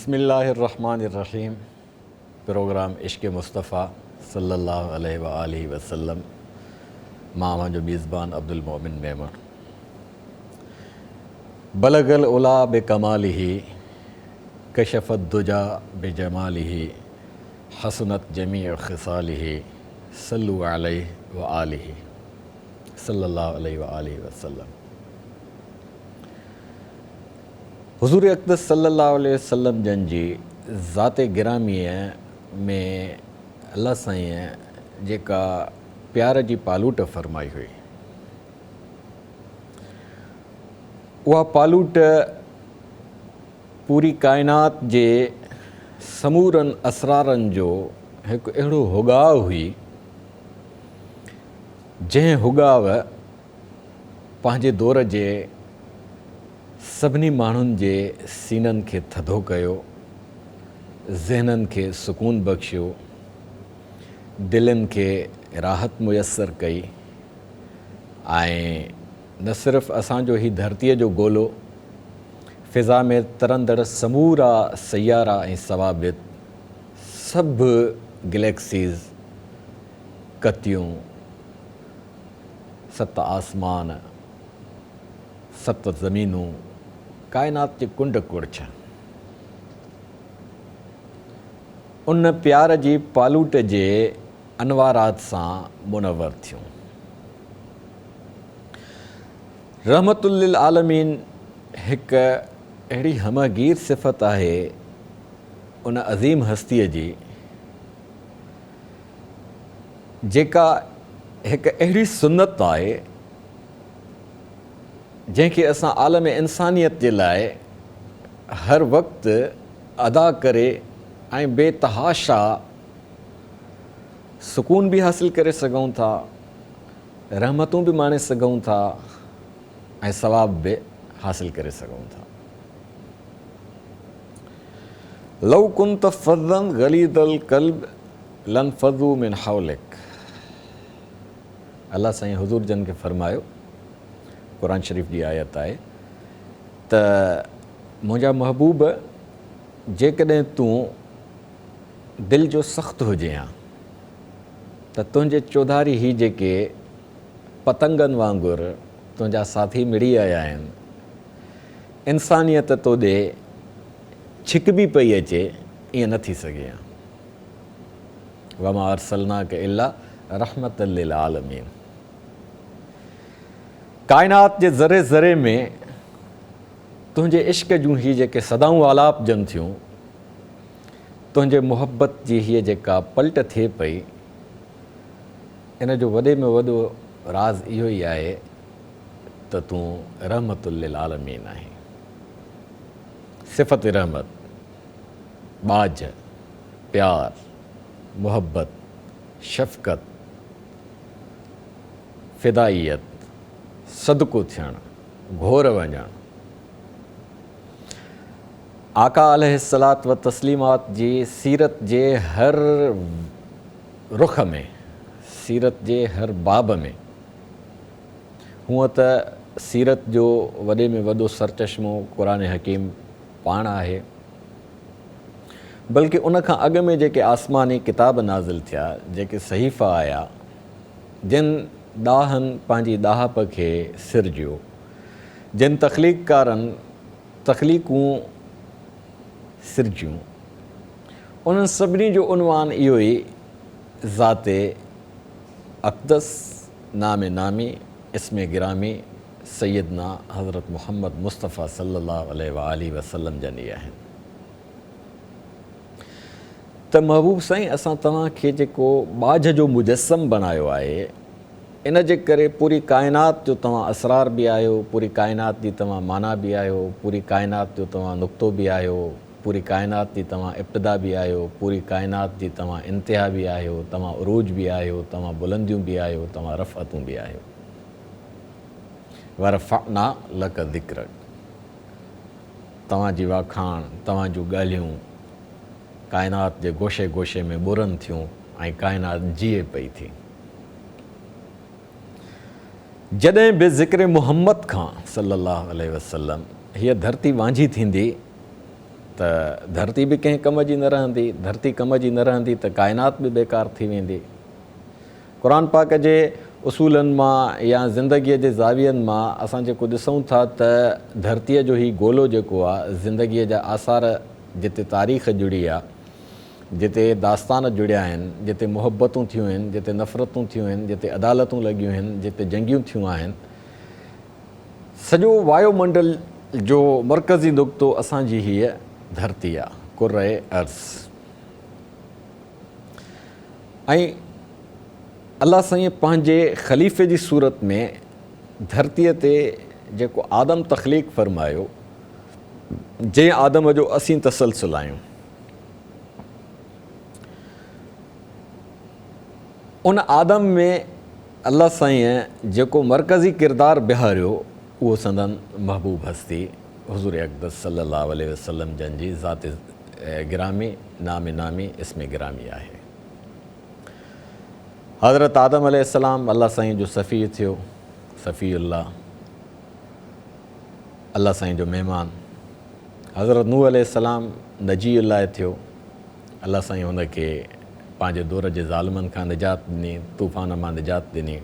بسم الله الرحمٰن الرحيم پروگرام عشق مصطفيٰ صلي الله عليه واٰله وسلم مان اوهان جو ميزبان عبدالمؤمن ميمڻ بلغ العليٰ بڪماله ڪشف الدجيٰ بجماله حسنت جميع خصاله صلو عليه واٰله صلي الله عليه واٰله وسلم. حضور اقدس صلي الله عليه وسلم جن جي ذات گراميء ۾ الله سائينء جيڪا پيار جي پالوٽ فرمائي هئي، اها پالوٽ پوري ڪائنات جي سمورن اسرارن جو هڪ اهڙو هڳاء هئي، جنهن هڳاء پنهنجي دور جي سڀني ماڻهن جي سينن کي ٿڌو ڪيو، ذهنن کي سڪون بخشيو، دلين کي راحت ميسر ڪئي ۽ نه صرف اسان جو هي ڌرتيء جو گولو، فضا ۾ ترندڙ سمورا سيارا ۽ ثوابت، سڀ گليڪسيز، ڪتيون، ست آسمان، ست زمينون، ڪائنات جي ڪنڊ ڪڙڇ ان پيار جي پالوٽ جي انوارات سان منور ٿيون. رحمت للعالمين هڪ اهڙي همه گير صفت آهي ان عظيم هستيء جي، جيڪا هڪ اهڙي سنت آهي جنهن کي اسان عالم انسانيت جي لاء هر وقت ادا ڪري ۽ بي تحاشا سڪون به حاصل ڪري سگهون ٿا، رحمتون به ماڻي سگهون ٿا ۽ ثواب به حاصل ڪري سگهون ٿا. لو ڪنت فظا غليظ القلب لانفضوا من حولک الله سائين حضور جن کي فرمايو، قرآن شريف جي آيت آهي ته منهنجا محبوب جيڪڏهن تون دل جو سخت هجين ها ته تنهنجي چوڌاري هي جيڪي پتنگن وانگر تنهنجا ساٿي مڙي آيا آهن، انسانيت تو ڏي ڇڪبي پئي اچي، ائين نه ٿي سگهي ها. وما ارسلناک الا رحمة للعالمين ڪائنات جي ذري ذري ۾ تنهنجي عشق جون هي جيڪي صدائون آلاپجن ٿيون، تنهنجي محبت جي هيء جيڪا پلٽ ٿئي پئي، ان جو وڏي ۾ وڏو راز اهو ئي آهي ته تون رحمت للعالمين آهين. صفت رحمت، ٻاجهه، پيار، محبت، شفقت، فدائيت، صدقو ٿيڻ، گهور وڃڻ. آقا عليه الصلوة والتسليمات جي سيرت جي هر رخ ۾، سيرت جي هر باب ۾، هونء ته سيرت جو وڏي ۾ وڏو سرچشمو قرآن حڪيم پاڻ آهي، بلڪه ان کان اڳ ۾ جيڪي آسماني ڪتاب نازل ٿيا، جيڪي صحيفا آيا، جن ڏاهن پنهنجي ڏاهپ کي سرجيو، جن تخليقڪارن تخليقون سرجيون، انهن سڀني جو عنوان اهو ئي ذات اقدس، نام نامي، اسم گرامي سيدنا حضرت محمد مصطفيٰ صلي الله عليه واٰله وسلم جن ئي آهن. ته محبوب سائين اسان توهان کي جيڪو ٻاجهه جو مجسم بڻايو آهي ان جي ڪري پوري ڪائنات جو توهان اسرار به آهيو، پوري ڪائنات جي توهان معنيٰ به آهيو، پوري ڪائنات جو توهان نقطو به آهيو، پوري ڪائنات جي توهان ابتدا به آهيو، پوري ڪائنات جي توهان انتها به آهيو، توهان عروج به آهيو، توهان بلنديون به آهيو، توهان رفعتون به آهيو. ورفعنا لک ذڪرک توهان جي واکاڻ، توهان جون ڳالهيون ڪائنات جي گوشي گوشي ۾ ٻرن ٿيون ۽ ڪائنات جيئي پئي ٿي. جڏهن به ذڪر محمد کان صلّي اللّٰه عليه وسلّم هيء ڌرتي وانجهي ٿيندي ته ڌرتي به ڪنهن ڪم جي نه رهندي، ڌرتي ڪم جي نه رهندي ته ڪائنات به بيڪار ٿي ويندي. قرآن پاڪ جي اصولن مان يا زندگيء جي زاوين مان اسان جيڪو ڏسون ٿا ته ڌرتيء جو هي گولو جيڪو آ، زندگيء جا آثار جتي تاريخ جڙي آ، جتي داستان جڙيا آهن، جتي محبتون ٿيون آهن، جتي نفرتون ٿيون آهن، جتي عدالتون لڳيون آهن، جتي جنگيون ٿيون آهن، سڄو وايو منڊل جو مرڪزي نقطو اسان جي هيء ڌرتي آ، ڪره ارض. ۽ الله سائينء پنهنجي خليفي جي صورت ۾ ڌرتيء تي جيڪو آدم تخليق فرمايو، جنهن آدم جو اسين تسلسل آهيون، ان آدم ۾ الله سائينء جيڪو مرڪزي ڪردار بيهاريو، اهو سندن محبوب هستي حضور اقدس صلي الله عليه وسلم جن جي ذات گرامي، نام نامي، اسم گرامي آهي. حضرت آدم عليه السلام الله سائين جو صفي ٿيو، صفي الله، الله سائين جو مهمان. حضرت نوح عليه السلام نجي الله ٿيو، الله سائين هن کي پنهنجي دور جي ظالمن کان نجات ڏني، طوفان مان نجات ڏني.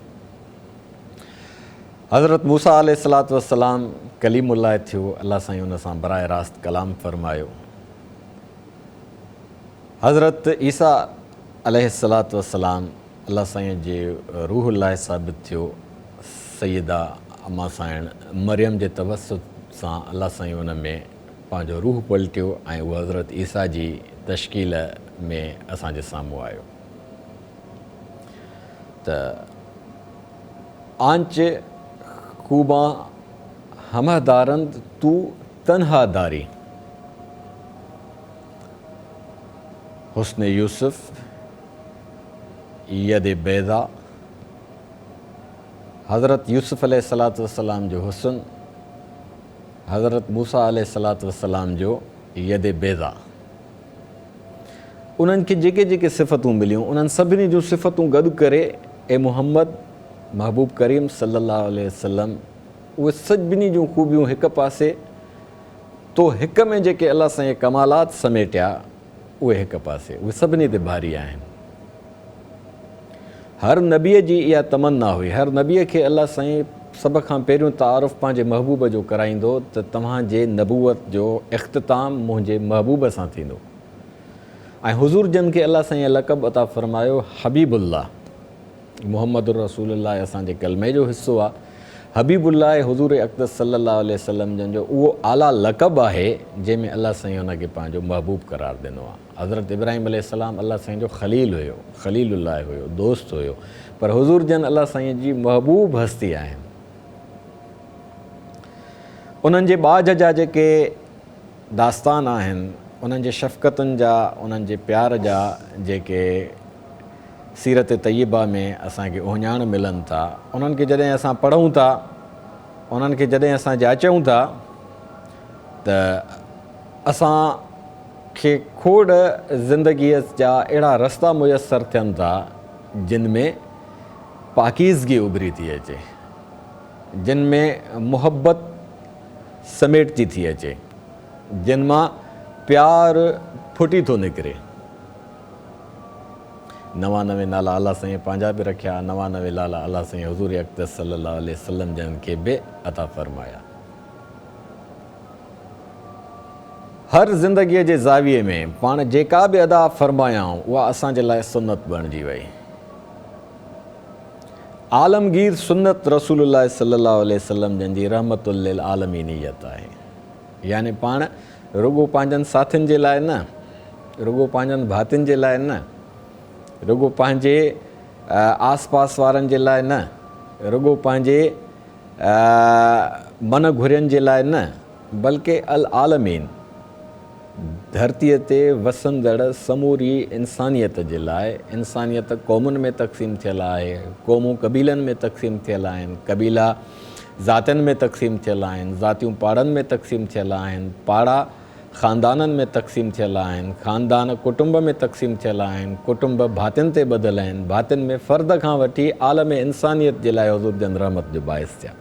حضرت موسيٰ عليه الصلوة والسلام ڪليم الله ٿيو، الله سائين ان سان براہ راست ڪلام فرمايو. حضرت عيسيٰ عليه الصلوة والسلام الله سائين جي روح الله ثابت ٿيو، سيده اما سائڻ مريم جي توسط سان الله سائين ان ۾ پنهنجو روح پلٽيو ۽ اهو حضرت عيسيٰ جي تشڪيل ۾ اسان جي سامهون آيو ته آنچ خوبان همه دارند تو تنها داري. حسن يوسف، يد بيضا، حضرت يوسف عليه الصلوة والسلام جو حسن، حضرت موسيٰ عليه الصلوة والسلام جو يد بيضا. انهن کي جيڪي جيڪي صفتون مليون، انهن سڀني جون صفتون گڏ ڪري اي محمد محبوب ڪريم صلي الله عليه وسلم اهي سڀني جون خوبيون هڪ پاسي، تو هڪ ۾ جيڪي الله سائين ڪمالات سميٽيا اهي هڪ پاسي، اهي سڀني تي ڀاري آهن. هر نبيء جي اها تمنا هئي، هر نبيء کي الله سائين سڀ کان پهريون تعارف پنهنجي محبوب جو ڪرائيندو ته توهان جي نبوت جو اختتام منهنجي محبوب سان ٿيندو ۽ حضور جن کي الله سائين لقب عطا فرمايو حبيب الله. محمد رسول الله اسان جي ڪلمي جو حصو آ. حبيب الله حضور اقدس صلي الله عليه وسلم جن جو اهو اعليٰ لقب آهي جنهن ۾ الله سائين ان کي پنهنجو محبوب قرار ڏنو آ. حضرت ابراهيم عليه السلام الله سائين جو خليل هيو، خليل الله هيو، دوست هيو پر حضور جن الله سائين جي محبوب هستي آهن. انهن جي ٻاجهه جا جيڪي داستان آهن، انهن جي شفقتن جا، انهن جي پيار جا جيڪي سيرت طيبه ۾ اسان کي اهڃاڻ ملن ٿا، انهن کي جڏهن اسان پڙهون ٿا، انهن کي جڏهن اسان جاچيون ٿا ته اسان کي کوڙ زندگيء جا اهڙا رستا ميسر ٿين ٿا، جن ۾ پاڪيزگي اڀري ٿي اچي، جن ۾ محبت سميٽجي ٿي اچي، جن مان پيار ڦٽي ٿو نڪري. 99 نالا الله سائين پنهنجا به رکيا، 99 لالا الله سائين حضور اقدس صلي الله عليه وسلم جن کي به عطا فرمايا. هر زندگيء جي زاويي ۾ پاڻ جيڪا به ادا فرمايائون اها اسان جي لاء سنت بڻجي وئي. عالمگير سنت رسول الله صلي الله عليه وسلم جن جي رحمت للعالمينيت آهي. يعني پاڻ رڳو پنهنجن ساٿين جي لاء نه، رڳو پنهنجن ڀاتين جي لاء نه، رڳو پنهنجي آس پاس وارن جي لاء نه، رڳو پنهنجي من گهرين جي لاء نه، بلڪه العالمين، ڌرتيء تي وسندڙ سموري انسانيت جي لاء، انسانيت قومن ۾ تقسيم ٿيل آهي، قومون قبيلن ۾ تقسيم ٿيل آهن، قبيلا ذاتين ۾ تقسيم ٿيل آهن، ذاتيون پاڙن ۾ تقسيم ٿيل آهن، پاڙا خاندانن ۾ تقسيم ٿيل آهن، خاندان ڪٽنب ۾ تقسيم ٿيل آهن، ڪٽنب ڀاتين تي ٻڌل آهن، ڀاتين ۾ فرد کان وٺي عالم انسانيت جي لاء حضور جن رحمت جو باعث ٿيا.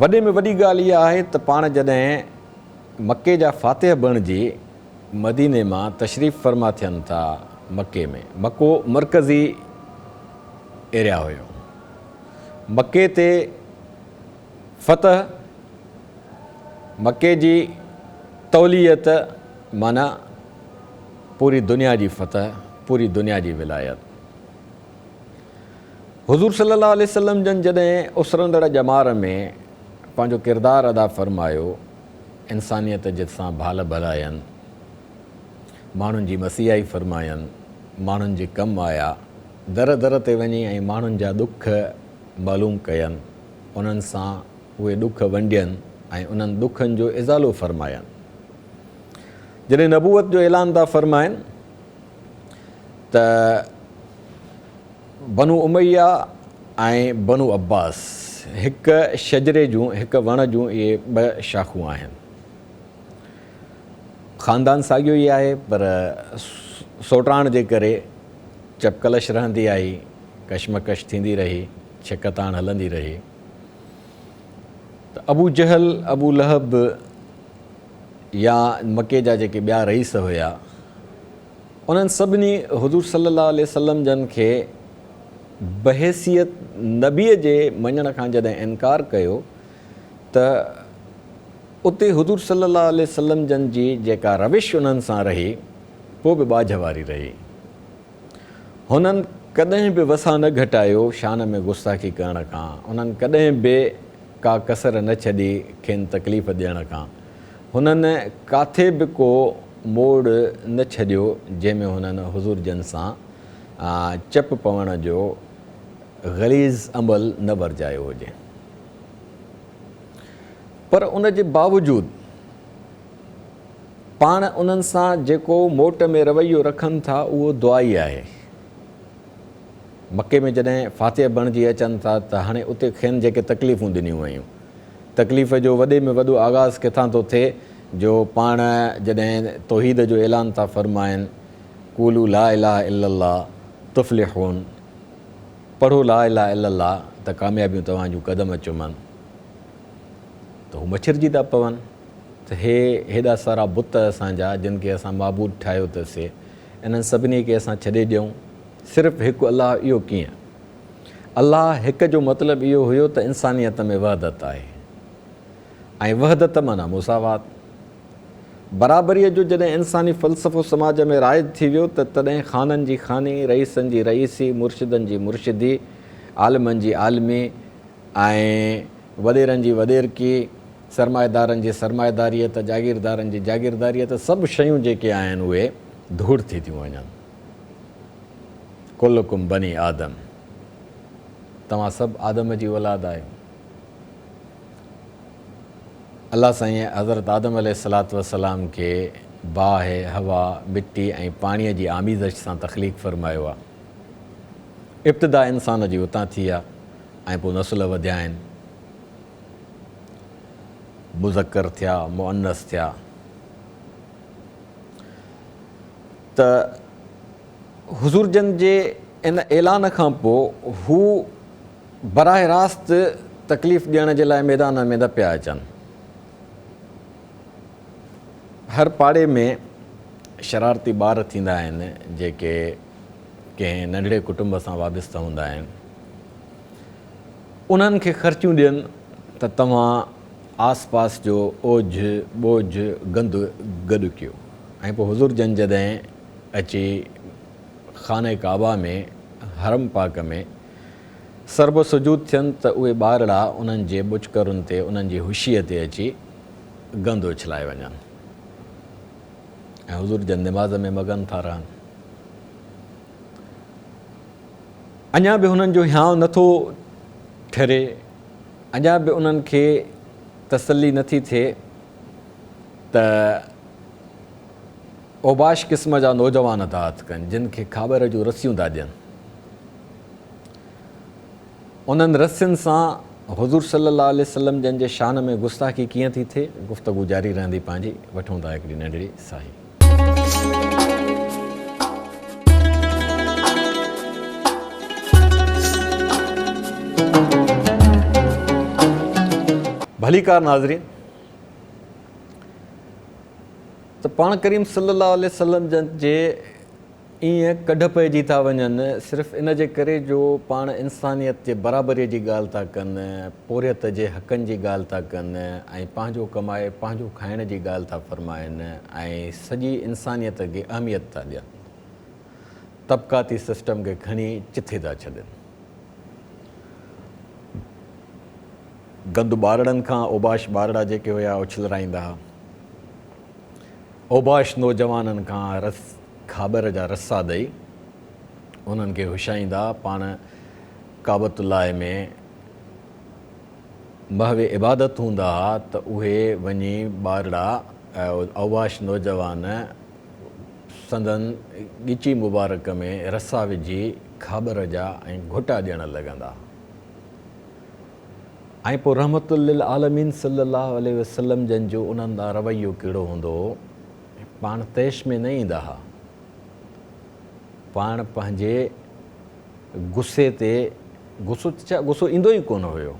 وڏي ۾ وڏي ڳالهه اها آهي ته پاڻ جڏهن مڪي جا فاتح بڻجي مديني مان تشريف فرما ٿين ٿا مڪي ۾ مڪو مرڪزي ايريا هيو مڪي تي فتح مڪي جي توليت معنيٰ پوري دنيا جي فتح پوري دنيا جي ولايت. حضور صلي الله عليه وسلم جن جڏهن اسرندڙ ڄمار ۾ پنهنجو ڪردار ادا فرمايو، انسانيت جي سان ڀال ڀلاين، ماڻهن جي مسيحائي فرماين، ماڻهن جي ڪم آيا، در در تي وڃي ۽ ماڻهن جا ڏک معلوم ڪين، انهن سان اهي ڏک ونڊين ۽ انهن ڏکن جو ازالو فرماين. جڏهن نبوت جو اعلان ٿا فرمائن ته بنو اميه ۽ بنو عباس هڪ شجري جون هڪ وڻ جون اهي ٻه شاخون آهن. خاندان ساڳيو ئي آهي پر سوٽاڻ جي ڪري چپڪلش رهندي آئي، ڪشمڪش ٿيندي رهي، ڇڪتاڻ هلندي رهي ته ابو جهل، ابو لهب يا مڪي جا جيڪي ٻيا رئيس هيا، انهن سڀني حضور صلي الله عليه وسلم جن کي بحيثيت نبيء جي مڃڻ کان جڏهن انڪار ڪيو ته اتي حضور صلي الله عليه وسلم جن جي جيڪا روش انهن سان رهي پوء به ٻاجهه واري رهي. هنن ڪڏهن به وسان نه گهٽايو شان ۾ گستاخي ڪرڻ کان، انهن ڪڏهن به ڪا ڪسر نه ڇڏي کين تڪليف ڏيڻ کان. هنن ڪاٿي به ڪو موڙ نه ڇڏيو جنهن ۾ هنن حضور جن سان چپ پوڻ جو غليظ عمل نه ورجايو هجي. پر ان جي باوجود پاڻ انهن سان جيڪو موٽ ۾ رويو رکن ٿا اهو دعائي آهي. مڪي ۾ جڏهن فاتح بڻجي اچن ٿا ته هاڻي اتي کين جيڪي تڪليفون ڏنيون ويون. تڪليف جو وڏي ۾ وڏو آغاز ڪٿان ٿو ٿئي جو پاڻ جڏهن توحيد جو اعلان ٿا فرمائن قولوا لا اله الا الله تفلحون پڙهو لا اله الا الله ته ڪاميابيون توهان جون قدم چمن ته هو مڇرجي ٿا پون ته هي هيڏا سارا بت اسان جا جن کي اسان معبود ٺاهيو ته سي انهن سڀني کي اسان ڇڏي ڏيون صرف هڪ الله اهو ڪيئن؟ الله هڪ جو مطلب اهو هيو ته انسانيت ۾ وحدت آهي ۽ وحدت معنيٰ مساوات. برابريء جو جڏهن انساني فلسفو سماج ۾ رائج ٿي ويو ته تڏهن خانن جي خاني، رئيسن جي رئيسي، مرشدن جي مرشدي، عالمن جي عالمي ۽ وڏيرن جي وڏيرڪي، سرمائيدارن جي سرمائيداريت، جاگيردارن جي جاگيرداريت سڀ شيون جيڪي آهن اهي ڌوڙ ٿي ٿيون وڃن. ڪلڪم بني آدم، توهان سڀ آدم جي اولاد آهيو. الله سائينء حضرت آدم عليه الصلوة والسلام کي باهه، هوا، مٽي ۽ پاڻيء جي آميزش سان تخليق فرمايو آهي. ابتدا انسان جي اتان ٿي آهي ۽ پوء نسل وڌيا آهن. مذڪر ٿيا، مؤنث ٿيا. ته حضور جن جي ان اعلان کان پوء هو براهه راست تڪليف ڏيڻ جي لاء ميدان ۾ نه پيا اچن. هر پاڙي ۾ شرارتي ٻار ٿيندا آهن جيڪي ڪنهن ننڍڙي ڪٽنب سان وابسته هوندا آهن. انهن کي خرچيون ڏين ته توهان آس پاس جو اوجهه ٻوجهه گند گڏ ڪيو ۽ پوء حضور جن جڏهن اچي خانه ڪعبه ۾ حرم پاڪ ۾ سربسجود ٿين ته اهي ٻارڙا انهن جي ٻچڪرن تي انهن جي هشيء تي اچي گند اڇلائي وڃن ۽ حضور جن نماز ۾ مگن ٿا رهن. اڃا به هنن جو هيانء نٿو ٺري، اڃا به انهن کي تسلي نٿي ٿئي ته اوباش قسم جا نوجوان ٿا هٿ ڪن، جن کي کاٻر جون رسيون ٿا ڏين. انهن رسين سان حضور صلي الله عليه وسلم جن جي شان ۾ گستاخي ڪيئن ٿي ٿئي؟ گفتگو جاري رهندي پنهنجي، وٺون ٿا هڪڙي ننڍڙي ساهي. ڀليڪار ناظرين ته پاڻ ڪريم صلي الله عليه وسلم جن جي ائين ڪڍ پئجي ٿا وڃن صرف ان جي ڪري جو پاڻ انسانيت جي برابري جي ڳالهه ٿا ڪن، پورهيت جي حقن جي ڳالهه ٿا ڪن ۽ پنهنجو ڪمائي پنهنجو کائڻ جي ڳالهه ٿا فرمائن ۽ سڄي انسانيت کي اهميت ٿا ڏين. طبقاتي سسٽم کي کڻي چٿي ٿا ڇڏين. گند ٻارڙن کان اوباش ٻارڙا جيڪي هيا اڇلرائيندا ها. اوباش نوجوانن کان رس کاٻر جا رسا ڏئي انهن کي هوشائيندا پاڻ ڪعبة الله ۾ محو عبادت هوندا ها ته اهي وڃي ٻارڙا اوباش نوجوان سندن ڳچي مبارڪ ۾ رسا وجهي کاٻر جا ۽ گهوٽا ڏيڻ لڳندا ۽ پوء رحمت للعالمين صلي الله عليه وسلم جن جو انهن ڏانهن رويو ڪهڙو هوندو هو؟ پاڻ طيش ۾ نه ايندا ها. پاڻ پنهنجي غصي تي غصو ته ڇا غصو ايندو ئي ڪونه هيو.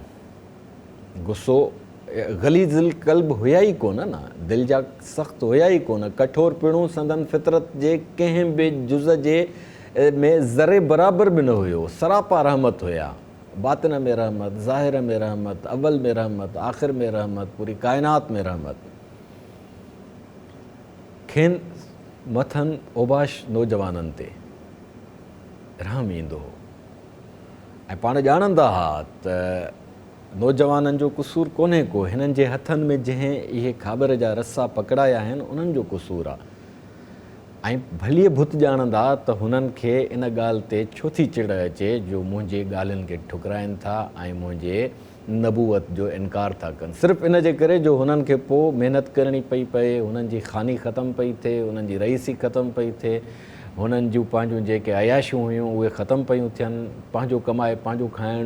غصو غليظ القلب هيا ئي ڪونه نه، دل جا سخت هيا ئي ڪونه، ڪٺور پڻو سندن فطرت جي ڪنهن به جز جي ۾ ذري برابر به نه هيو، سراپا رحمت هيا. باطن ۾ رحمت، ظاهر ۾ رحمت، اول ۾ رحمت، آخر ۾ رحمت، پوري ڪائنات ۾ رحمت. کين مٿن اوباش نوجوانن تي رحم ايندو هو ۽ پاڻ ڄاڻندا ها ته نوجوانن جو قصور ڪونهي ڪو، هنن جي هٿن ۾ جنهن اهي کاٻر جا رسا پڪڙايا آهن انهن جو قصور آ ۽ ڀليء ڀت ڄاڻندا ته هنن کي ان ڳالهه تي ڇو ٿي چڙ اچي جو منهنجي ڳالهين کي ٺڪرائين ٿا ۽ منهنجي نبوت جو انڪار ٿا ڪن صرف ان جي ڪري جو هنن کي پوء محنت ڪرڻي پئي پئي، هنن جي خاني ختم پئي ٿئي، هنن جي رئيسي ختم پئي ٿئي، هنن جون پنهنجون جيڪي عياشيون هيون اهي ختم پيون ٿين، پنهنجو ڪمائي پنهنجو کائڻ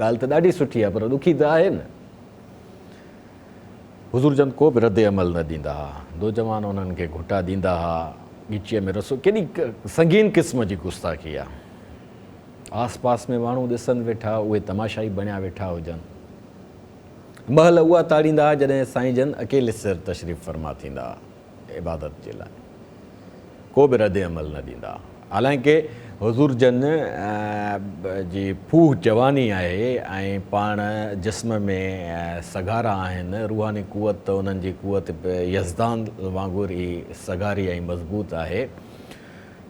ڳالهه ته ڏاڍي سٺي آهي پر ڏکي ته آهي نه. حضور جن ڪو به رد عمل نه ڏيندا ها، نوجوان انهن کي گهٽا ڏيندا ها، ڳچيء ۾ رسو ڪيڏي سنگين قسم جي گستاخي آهي. آس پاس ۾ ماڻهو ڏسن ويٺا، اهي تماشائي بڻيا ويٺا هجن. مهل اها تاڙيندا ها جڏهن سائين جن اڪيلي سر تشريف فرما ٿيندا ها عبادت جي لاء. ڪو به رد عمل نه ڏيندا ها. حالانڪه حضور جن جي ڦوهه جواني آهي ۽ پاڻ جسم ۾ سگهارا آهن، روحاني قوت ته انهن جي قوت يزدان وانگر ئي سگهاري ۽ مضبوط آهي.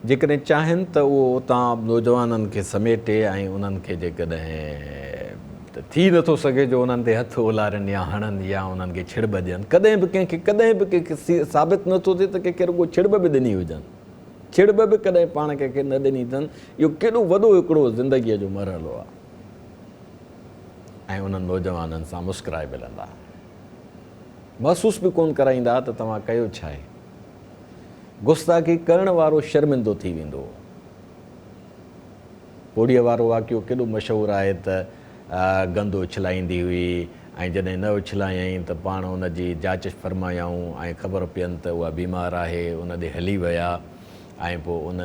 جيڪڏهن چاهين ته اهو اتان نوجوانن کي سميٽي ۽ انهن کي جيڪڏهن ٿي نٿو سگهي جو انهن تي هٿ اولارين يا هڻن يا انهن کي ڇڙٻ ڏين ڪڏهن به ڪنهن کي ڪڏهن به ڪنهن کي ثابت نٿو ٿئي ته ڪنهن کي رڳو ڇڙٻ به ڏني هجن ڇڙٻ به ڪڏهن پاڻ ڪنهن کي نه ڏني اٿن اهو ڪيڏو وڏو هڪڙو زندگيء جو مرحلو آهي ۽ انهن نوجوانن سان مسڪرائي ملندا محسوس به ڪونه ڪرائيندا ته توهان ڪيو ڇا آهي. گستاخي ڪرڻ وارو شرمندو ٿي ويندو هو. پوڙهيء وارو واقعو ڪيڏو مشهور آهي ته گند اڇلائيندي هئي ۽ جڏهن نه اڇلايائين ته پاڻ ان جي جاچ فرمايائون ۽ خبر پين ته اها بيمار آهي، ان ڏي هلي ويا ۽ پوء ان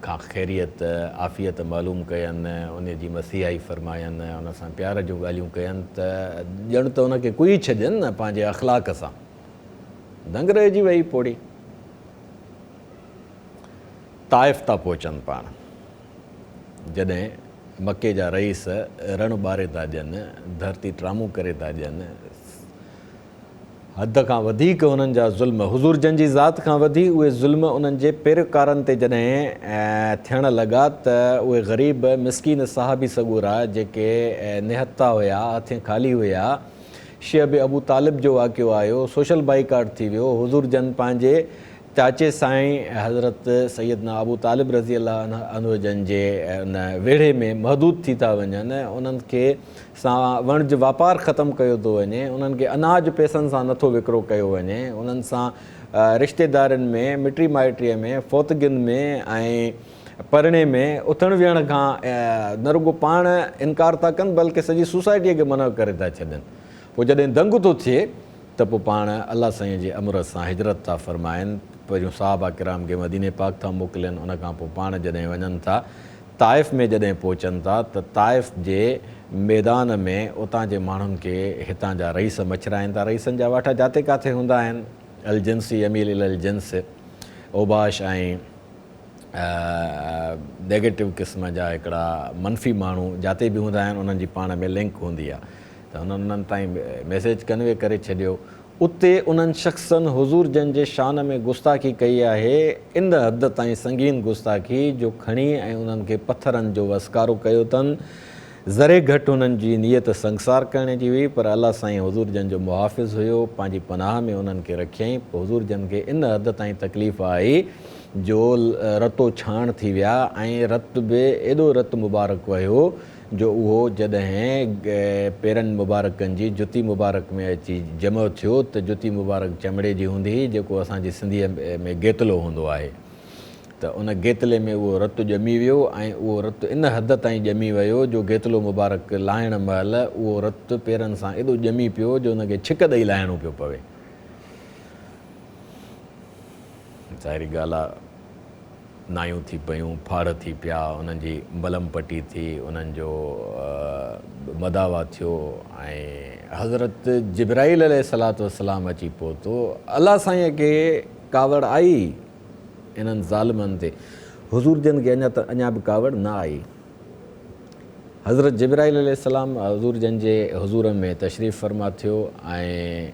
کان خيريت عافيت معلوم ڪين، ان جي مسيحائي فرماين، ان سان پيار جون ڳالهيون ڪين ته ڄڻ ته ان کي ڪهي ڇڏين نه پنهنجي اخلاق سان. دنگ رهجي ويئي پوڙهي. طائف ٿا پهچن پاڻ. جڏهن مڪي جا رئيس رڻ ٻاري ٿا ڏين، ڌرتي ٽرامون ڪري ٿا ڏين، حد کان وڌيڪ انهن جا ظلم، حضور جن جي ذات کان وڌي اهي ظلم انهن جي پيروڪارن تي جڏهن ٿيڻ لڳا ته اهي غريب مسڪين صحابي سڳورا جيڪي نهتا هيا، هٿين خالي هيا، شعب ابو طالب جو واقعو آيو، سوشل بائيڪاٽ ٿي ويو، حضور جن پنهنجي چاچي سائين حضرت سيدنا ابو طالب رضي الله عنه جن جي ان ويڙهي ۾ محدود ٿي ٿا وڃن، انهن کي سان وڻج واپار ختم ڪيو ٿو وڃي، انهن کي اناج پئسن سان نٿو وڪرو ڪيو وڃي، انهن سان رشتيدارين ۾، مٽي مائٽيء ۾، فوتگين ۾ ۽ پرڻي ۾ اٿڻ ويهڻ کان نه رڳو پاڻ انڪار ٿا ڪن بلڪه سڄي سوسائٽيء کي منع ڪري ٿا ڇڏين. پوء جڏهن دنگ ٿو ٿئي ته پوء پاڻ الله سائين جي امر سان هجرت ٿا فرمائن. پهريون صحابه ڪرام کي مديني پاڪ ٿا موڪلين ان کان پوء پاڻ جڏهن وڃن ٿا. طائف ۾ جڏهن پهچن ٿا ته طائف جي ميدان ۾ اتان جي ماڻهن کي هتان جا رئيس مڇرائين ٿا. رئيسن جا واٺا جاتي ڪاٿي هوندا آهن. الجنس يميل الي الجنس، اوباش ۽ نيگيٽو قسم جا هڪڙا منفي ماڻهو جاتي به هوندا آهن انهن جي پاڻ ۾ لنڪ هوندي آهي ته هنن انهن تائين ميسيج ڪنوي ڪري ڇڏيو. اتي انهن شخصن حضور جن جي شان ۾ گستاخي ڪئي آهي، ان حد تائين سنگين گستاخي جو کڻي ۽ انهن کي پٿرن جو وسڪارو ڪيو اٿن. ذري گهٽ انهن جي نيت سنگسار ڪرڻ جي هئي، پر الله سائين حضور جن جو محافظ هيو، پنهنجي پناهه ۾ انهن کي رکيائين. حضور جن کي ان حد تائين تڪليف آئي جو رتو ڇاڻ ٿي ويا ۽ رت به ايڏو رت مبارڪ وهيو جو اهو جڏهن پيرن مبارڪن جي جتي مبارڪ ۾ اچي جمع ٿيو ته جتي مبارڪ چمڙي جي هوندي هئي جيڪو اسان جي سنڌيء ۾ گيتلو هوندو آهي ته ان گيتلي ۾ اهو رت ڄمي ويو ۽ اهو رت ان حد تائين ڄمي ويو جو گيتلو مبارڪ لاهڻ مهل اهو رت پيرن سان ايڏو ڄمي پيو جو ان کي ڇڪ ڏئي لاهڻو پيو پوي. ظاهري ڳالهه آ. نايون ٿي پيون، ڦاڙ ٿي پيا، انهن جي ملم پٽي ٿي، انهن جو مداوا ٿيو ۽ حضرت جبرائيل عليه الصلوة والسلام اچي پهتو. الله سائينء کي ڪاوڙ آئي انهن ظالمن تي، حضور جن کي اڃا ته اڃا به ڪاوڙ نه آئي. حضرت جبرائيل عليه السلام حضور جن جي حضور ۾ تشريف فرما ٿيو ۽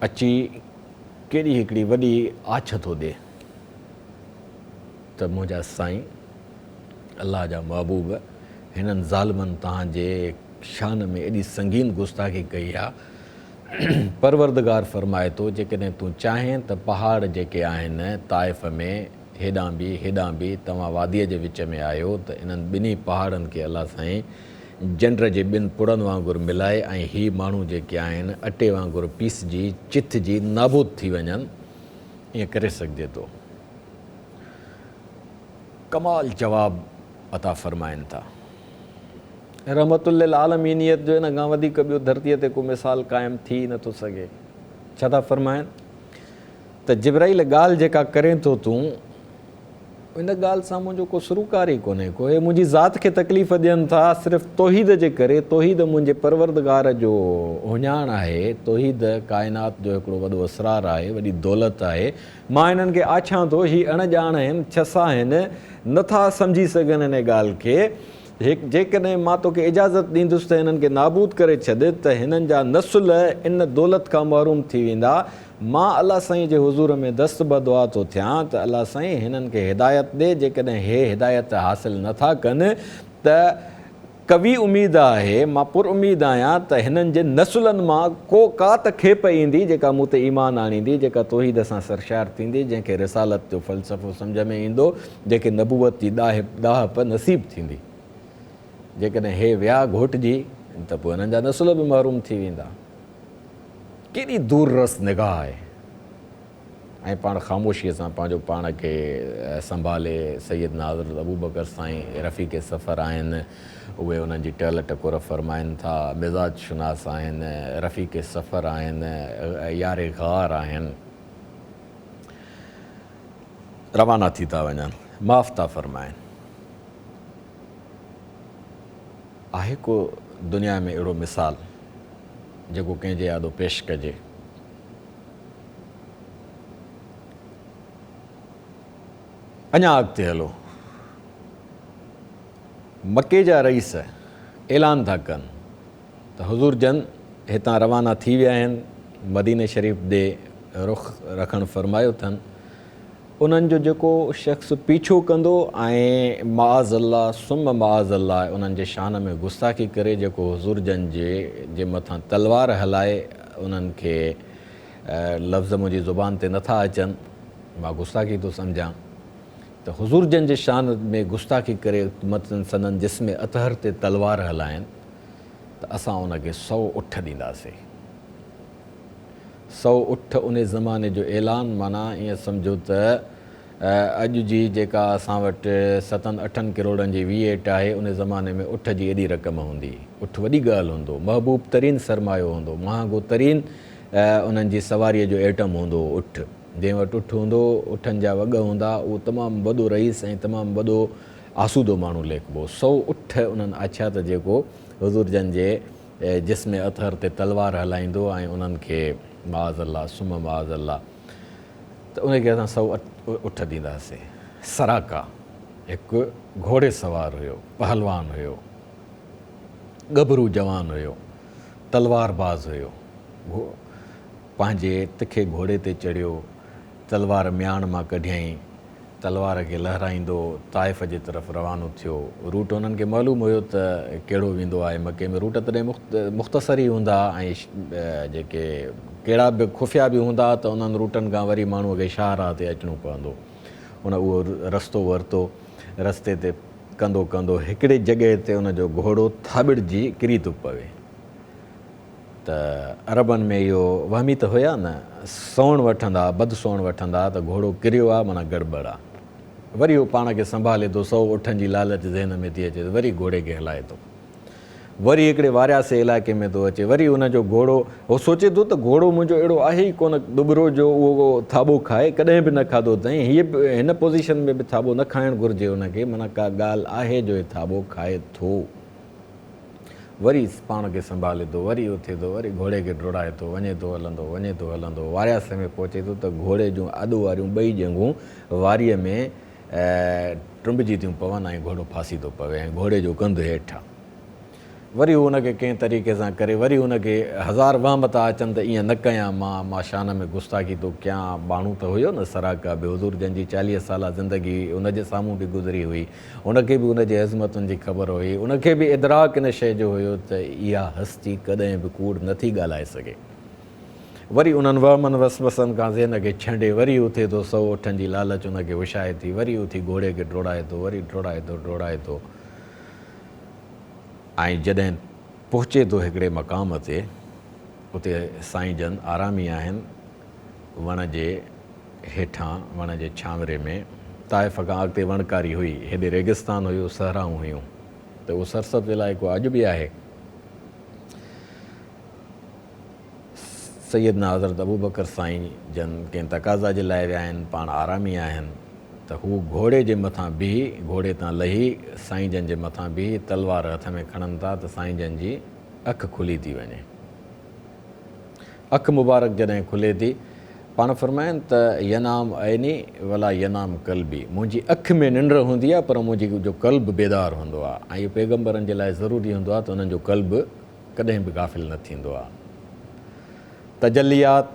اچي ڪيڏي هڪڙي وڏي آڇ ٿو ڏي. ته منهنجا سائين، الله جا محبوب، هنن ظالمن توهان جي شان ۾ ايڏي سنگين گستاخي ڪئي آ. پروردگار فرمائي ٿو، جيڪڏهن تون چاهين ته پهاڙ جيڪي آهن طائف ۾ هيڏانهن به هيڏانهن به توهان واديء جي وچ ۾ آهيو ته انهن ٻنهي پهاڙن کي الله سائين جنڊ جي ٻن پڙن وانگر ملائي ۽ هي ماڻهو جيڪي آهن اٽي وانگر پيسجي چٿجي نابود ٿي وڃن. ائين ڪري سگهجي ٿو. ڪمال جواب عطا فرمائن ٿا. رحمت للعالمينيت جو ان کان وڌيڪ ٻيو ڌرتيء تي ڪو مثال قائم ٿي ئي نٿو سگهي. ڇا ٿا فرمائن ته جبرائيل ڳالهه جيڪا ڪرين ٿو تون ان ڳالهه سان منهنجو ڪو سروڪار ئي ڪونهي ڪو. اهي منهنجي ذات کي تڪليف ڏين ٿا صرف توحيد جي ڪري. توحيد منهنجي پروردگار جو اهڃاڻ آهي. توحيد ڪائنات جو هڪڙو وڏو اسرار آهي، وڏي دولت آهي. مان انهن کي آڇيان ٿو، هي اڻ ڄاڻ آهن، ڇسا آهن، نه ٿا سمجهي سگهن ان ڳالهه کي. جيڪڏهن مان توکي اجازت ڏيندس ته هنن کي نابود ڪري ڇڏ ته هنن جا نسل ان دولت کان محروم ٿي ويندا. مان الله سائين جي حضور ۾ دست بدعا ٿو ٿيان ته الله سائين هنن کي هدايت ڏي، جيڪڏهن هي هدايت حاصل نه ٿا ڪن ته قوي اميد آهي، مان پر اميد آهيان ته هنن جي نسلن مان ڪو ڪا ته کيپ ايندي جيڪا مون تي ايمان آڻيندي، جيڪا توحيد سان سرشار ٿيندي، جنهن کي رسالت جو فلسفو سمجهه ۾ ايندو، جنهن کي نبوت جي ڏاهپ نصيب ٿيندي. جيڪڏهن هي ويا گهوٽجي ته پوء هنن جا نسل به محروم ٿي ويندا. ڪيڏي دور رس نگاهه آهي ۽ پاڻ خاموشيء سان پنهنجو پاڻ کي سنڀالي سيدنا حضرت ابوبڪر سائين رفيق سفر آهن اهي انهن جي ٽهل ٽڪور فرمائن ٿا مزاج شناس آهن رفيق سفر آهن يار غار آهن روانا ٿي ٿا وڃن معاف ٿا فرمائن. آهي ڪو دنيا ۾ اهڙو مثال جيڪو ڪنهن جي آڏو پيش ڪجي؟ اڃا اڳتي هلو. مڪي جا رئيس اعلان ٿا ڪن ته حضور جن هتان روانا ٿي ويا آهن، مديني شريف ڏي رخ رکڻ فرمايو اٿن. انهن جو جيڪو شخص پيڇو ڪندو ۽ معاذ الله ثم معاذ الله انهن جي شان ۾ گستاخي ڪري جيڪو حضور جن جي جي مٿان تلوار هلائي انهن کي لفظ منهنجي زبان تي نٿا اچن مان گستاخي ٿو سمجهان ته حضور جن جي شان ۾ گستاخي ڪري متن سندن جسم اطهر تي تلوار هلائن ته اسان ان کي 108 ڏينداسين. 108 انهي زماني جو اعلان معنيٰ ائين سمجهو ته اڄ جي جيڪا اسان وٽ ستن اٺن ڪروڙن جي وي ايٽ آهي انهي زماني ۾ اٺ جي ايڏي رقم هوندي. اٺ وڏي ڳالهه هوندو. محبوب ترين سرمايو هوندو. مهانگو ترين انهن جي سواريء جو ايٽم هوندو هو اٺ. جنهن وٽ اٺ هوندو، اٺن جا وڳ هوندا، اهو تمام وڏو رئيس ۽ تمام وڏو آسودو ماڻهو ليکبو. 108 انهن آڇيا ته جيڪو حضور جن جي جسم اطهر تي تلوار هلائيندو ۽ انهن کي معاذ الله ثم معاذ الله ته ان کي اسان 108 ڏينداسين. سراقا هڪ گهوڙي سوار هيو، پهلوان هيو، ڳڀرو جوان هيو، تلوار باز هيو. پنهنجي تکي گهوڙي تي چڙهيو، تلوار مياڻ مان ڪڍيائين، تلوار کي لهرائيندو طائف جي طرف روانو ٿيو. روٽ هنن کي معلوم هيو ته ڪهڙو ويندو آهي. مڪي ۾ روٽ تڏهن مختصر ئي هوندا ۽ جيڪي ڪهڙا به خفيا به هوندا ته انهن روٽن کان وري ماڻهوء کي شاهراهه تي اچڻو پوندو. هن اهو رستو ورتو. رستي تي ڪندو ڪندو هڪڙي جڳهه تي ان جو گهوڙو ٿاٻڙجي ڪري ٿو پوي. ته عربن ۾ اهو وهمي ته هيا نه، سوڻ وٺندا، بد سوڻ وٺندا ته گهوڙو ڪريو آ معنيٰ گڙٻڙ آ. وري هو پاڻ کي سنڀالي ٿو، 100 اٺن جي لالچ ذهن ۾ ٿي اچي ته وري گهوڙي کي هلائي ٿو. وري هڪڙي وارياسي علائقي ۾ ٿو اچي، وري ان جو گهوڙو، هو سوچي ٿو ته گهوڙو منهنجو اهڙو آهي ئي ڪونه ڏٻرو جو اهو ٿاٻو کائي، ڪڏهن به نه کاڌو اٿائين، هيء به هن پوزيشن ۾ به ٿاٻو نه کائڻ گهرجي ان کي، معنيٰ ڪا ڳالهه آهي جو هي ٿاٻو کائي ٿو. وري پاڻ کي سنڀالي ٿو، وري اٿي ٿو، وري گهوڙي کي ڊوڙائي ٿو، وڃي ٿو هلندو، وڃي ٿو هلندو، وارياسي ۾ پهچي ٿو ته گهوڙي جون آڏو واريون ٻئي ڄنگهون واريء ۾ ٽنبجي ٿيون پون ۽ گهوڙو ڦاسي ٿو پوي ۽ گهوڙي جو ڪنڌ هيٺ آ. وري هو ان کي ڪنهن طريقي سان ڪري، وري هن کي هزار وهم ٿا اچن ته ائين نه ڪيان مان، مان شان ۾ گستاخي ٿو ڪيان، ٻاڻو ته هيو نه سراقه به، حضور جن جي 40 سالا زندگي ان جي سامهون به گذري هئي، هن کي به ان جي عظمتن جي خبر هئي، ان کي به ادراڪ ان شيء جو هيو ته اها هستي ڪڏهن به ڪوڙ نه ٿي ڳالهائي سگهي. وري انهن وهمن وسوسن کان ذهن کي ڇنڊي وري اٿي ٿو، 100 اٺن جي لالچ ان کي هوشائي ٿي، وري اٿي گهوڙي کي ڊوڙائي ٿو، وري ڊوڙائي ٿو، ڊوڙائي ٿو ۽ جڏهن پهچي ٿو هڪڙي مقام تي، اتي سائين جن آرامي آهن، وڻ جي هيٺان وڻ جي ڇانوري ۾، طائف کان اڳتي وڻڪاري هئي، هيڏي ريگستان هيو، صحرائون هيون ته اهو سرسبز علائقو اڄ به آهي. سيدنا حضرت ابوبڪر سائين جن ڪنهن تقاضا جي لاء ويا آهن، پاڻ آرامي آهن ته هو گهوڙي جي مٿان بيهي، گهوڙي تان لهي سائين جن جي مٿان بيهي تلوار هٿ ۾ کڻن ٿا ته سائين جن جي اک کلي ٿي وڃي. اک مبارڪ جڏهن کلي ٿي، پاڻ فرمائن ته ينام عيني ولا ينام قلبي، منهنجي اک ۾ ننڊ هوندي آهي پر منهنجي جو قلب بيدار هوندو آهي ۽ اهو پيغمبرن جي لاء ضروري هوندو آهي ته انهن جو قلب ڪڏهن به غافل نه ٿيندو آهي. تجليات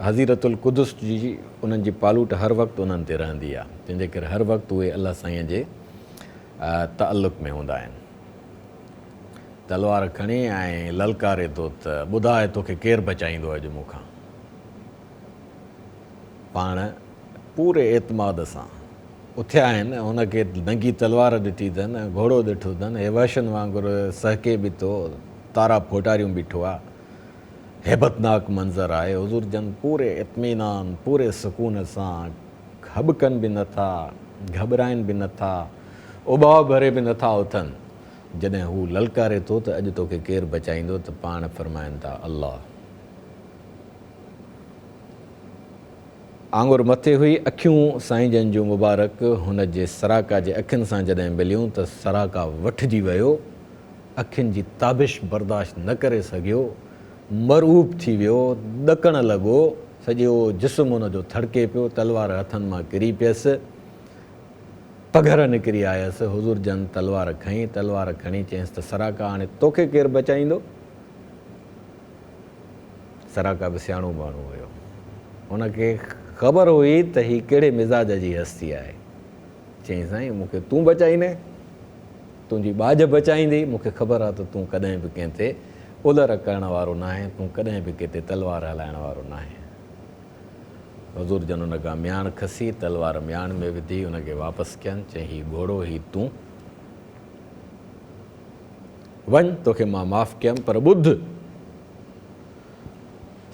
حظيرة القدس جي انهن جي پالوٽ هر وقت انهن تي رهندي آهي، تنهن جي ڪري هر وقت اهي الله سائين جي تعلق ۾ هوندا آهن. تلوار کڻي ۽ للڪاري ٿو ته ٻڌاء توکي ڪير بچائيندو اڄ مون کان؟ پاڻ پوري اعتماد سان اٿيا آهن ۽ هن کي ننگي تلوار ڏٺي اٿن ۽ گهوڙو ڏٺو اٿن، هي وحشين وانگر سهڪي به ٿو، تارا ڦوٽاريون بيٺو آ. هيبتناڪ منظر آهي. حضور جن پوري اطمينان، پوري سڪون سان هٻڪن به نه ٿا، گهٻرائن به نه ٿا، اٻاء ڀري به نه ٿا اٿن. جڏهن هو للڪاري ٿو ته اڄ توکي ڪير بچائيندو ته پاڻ فرمائن ٿا الله. آڱر مٿي هئي، اکيون سائين جن جون مبارڪ هن جي سراقا جي اکين سان جڏهن مليون ته سراقا وٺجي ويو، اکين جي تابش برداشت نه ڪري سگهيو، مرعوب ٿي ويو، ڏڪڻ لڳو، سڄو جسم هن جو ٿڙڪي پيو، تلوار هٿن مان ڪري پيس. پگهر نڪري آيس، حضور جن تلوار کنئي، تلوار کڻي چيس ته سراقا هاڻي توکي ڪير بچائيندو؟ سراقا به سياڻو ماڻهو هيو، هن کي خبر هئي ته هي ڪهڙي مزاج جي هستي آهي. چيائين سائين مون کي تون بچائيندين؟ تنهنجي ٻاجهه بچائيندي، مون کي خبر آهي ته تون ڪڏهن به ڪنهن تي الر ڪرڻ وارو ناهين، تون ڪڏهن به ڪنهن تي تلوار هلائڻ وارو ناهين. حضور جن ان کان مياڻ کسي، تلوار مياڻ ۾ وڌي، ان کي واپس ڪين، چيائين، هي گهوڙو، هي تون. وڃ، توکي مان معاف ڪيم، پر ٻڌ!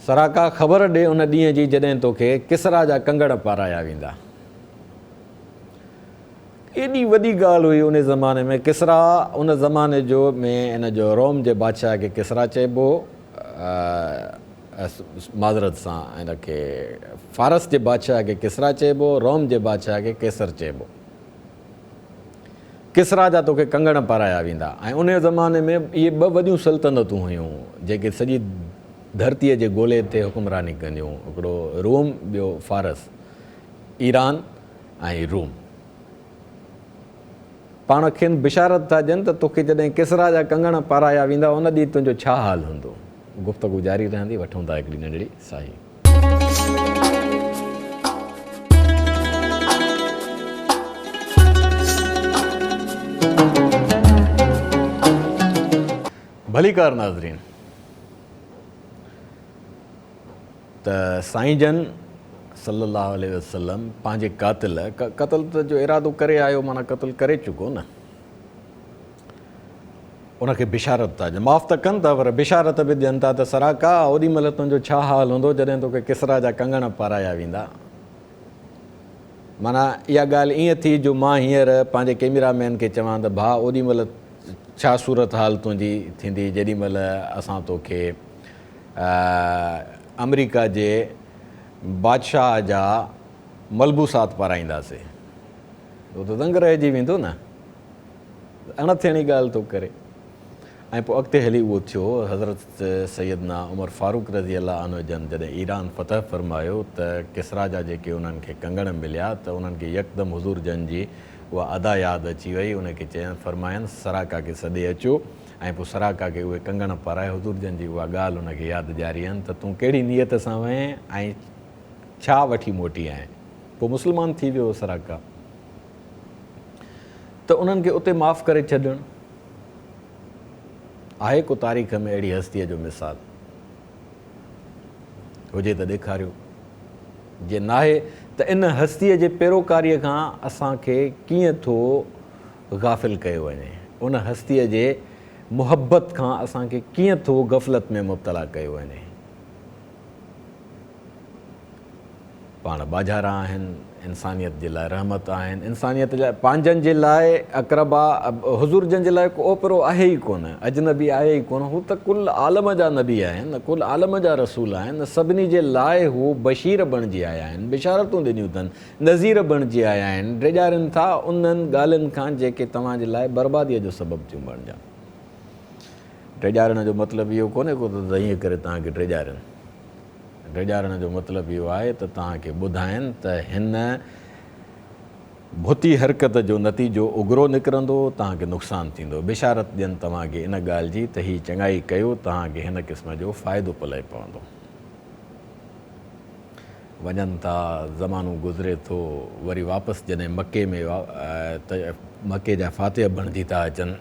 سراقا، خبر ڏي ان ڏينهن جي جڏهن توکي ڪسريٰ جا ڪنگڻ پارايا ويندا. ايڏي وڏي ڳالهه هئي ان زماني ۾، ڪسريٰ ان زماني جو ۾ ان جو روم جي بادشاهه کي ڪسريٰ چئبو هو. معذرت سان ان کي فارس جي بادشاهه کي ڪسريٰ چئبو، روم جي بادشاهه کي قيصر چئبو. ڪسريٰ جا توکي ڪنگڻ پارايا ويندا ۽ انهيء زماني ۾ اهي ٻه وڏيون سلطنتون هيون، جيڪي سڄي ڌرتيء جي گولي تي حڪمراني ڪنديون، هڪڙو روم، ٻيو فارس، ايران ۽ روم. پاڻ کين بشارت ٿا ڏين ته توکي جڏهن ڪسريٰ جا ڪنگڻ پارايا ويندا، ان ڏينهن تنهنجو ڇا حال هوندو؟ گفتگو جاري رهندي، وٺون ٿا هڪڙي ننڍڙي ساهي. ڀليڪار ناظرين ته سائين جن صلي الله عليه وسلم پنهنجي قاتل قتل ته جو ارادو ڪري آيو معنيٰ قتل ڪري چڪو نه ان کي بشارت ٿا ڏين، معاف ته ڪن ٿا پر بشارت به ڏين ٿا ته سراقا اوڏي مهل تنهنجو ڇا حال هوندو جڏهن توکي ڪسريٰ جا ڪنگڻ پارايا ويندا. معنيٰ اها ڳالهه ائين ٿي جو مان هينئر پنهنجي ڪئميرا مين کي چوان ته ڀاء اوڏي مهل ڇا صورت حال تنهنجي ٿيندي جيڏي مهل اسان توکي آمريڪا جي بادشاهه جا ملبوسات پارائينداسي. هو ته دنگ رهجي ويندو نه. اڻ ٿيڻي ڳالهه ٿو ڪري ۽ پوء اڳتي هلي اهو ٿيو حضرت سيدنا عمر فاروق رضي الله عنه جن جڏهن ايران فتح فرمايو ته ڪسريٰ جا جيڪي انهن کي ڪنگڻ مليا ته انهن کي يڪدم حضور جن جي اها ادا ياد اچي وئي ان کي چين فرماين سراقه کي سڏي اچو ۽ پوء سراقه کي اهي ڪنگڻ پارائي حضور جن جي اها ڳالهه ان کي ياد ڏيارين ته تون ڪهڙي نيت سان وئين ۽ ڇا وٺي موٽي آئين پوء مسلمان ٿي ويو سراقه. ته انهن کي اتي معاف ڪري ڇڏڻ. آهي ڪو تاريخ ۾ اهڙي هستيء جو مثال؟ هجي ته ڏيکاريو. جي ناهي ته ان هستيء جي پيروڪاريء کان اسان کي ڪيئن ٿو غافل ڪيو وڃي؟ ان هستيء جي محبت کان اسان کي ڪيئن ٿو غفلت ۾ مبتلا ڪيو وڃي؟ پاڻ ٻاجهارا آهن، انسانيت جي لاء رحمت آهن، انسانيت جي لاء پنهنجن جي لاء اقربا، حضور جن جي لاء ڪو اوپرو آهي ئي ڪونه، اجنبي آهي ئي ڪونه، هو ته ڪل عالم جا نبي آهن، ڪل عالم جا رسول آهن، سڀني جي لاء هو بشير بڻجي آيا آهن، بشارتون ڏنيون اٿن، نذير بڻجي آيا آهن، ڊيڄارين ٿا انهن ڳالهين کان جيڪي توهان جي لاء برباديء جو سبب ٿيون بڻجن. ڊيڄارڻ جو مطلب اهو ڪونهي ڪو ته ائين ڪري توهان کي ڊيڄارين. ڊيڄارڻ جو مطلب اهو آهي ته توهان کي ٻڌائين ته هن ڀتي حرڪت جو نتيجو اگرو نڪرندو، توهان کي نقصان ٿيندو. بشارت ڏين توهان کي ان ڳالهه جي ته هي چڱائي ڪيو، توهان کي هن قسم جو فائدو پلئه پوندو. وڃن ٿا، زمانو گذري ٿو، وري واپس جڏهن مڪي ۾ مڪي جا فاتح بڻجي ٿا اچن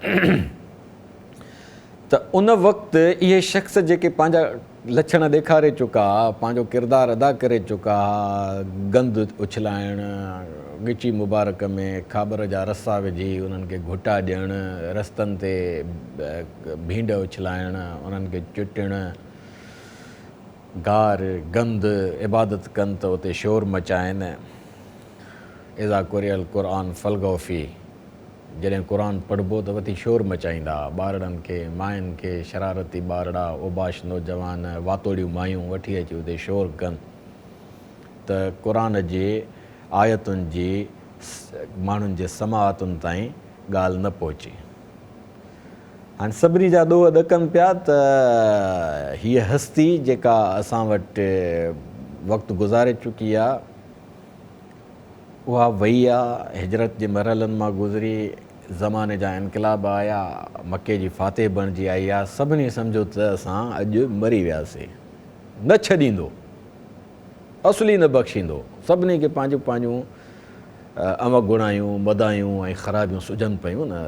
ته ان وقت اهي شخص جيڪي پنهنجا لڇڻ ڏيکاري چڪا ها، پنهنجو ڪردار ادا ڪري چڪا ها، گند اڇلائڻ، ڳچي مبارڪ ۾ کاٻر جا رسا وجهي انهن کي گهٽا ڏيڻ، رستن تي ڀينڊ اڇلائڻ، انهن کي چٽڻ، گار، گند، عبادت ڪن ته اتي شور مچائن، اذا قرئ القرآن فالغوا فيه. جڏهن قرآن پڙهبو ته وتي شور مچائيندا. ٻارڙن کي، ماين کي، شرارتي ٻارڙا، اوباش نوجوان، واتوڙيون مايون وٺي اچي اتي شور ڪن ته قرآن جي آيتن جي ماڻهن جي سماعتن تائين ڳالهه نه پهچي. هاڻي سڀني جا ڏوهه ڏڪن پيا ته هيء هستي جيڪا اسان وٽ وقت گذاري چڪي آ، اها وئي آ، هجرت جي مرحلن مان گذري، زماني جا انقلاب آيا، مڪي جي فاتح بڻجي آئي آ، سڀني سمجهيو ته اسان اڄ مري وياسي. نه ڇڏيندو. اصل ئي نه بخشيندو. سڀني کي پنهنجون پنهنجون اوگڻايون، مدايون ۽ خرابيون سجهن پيون نه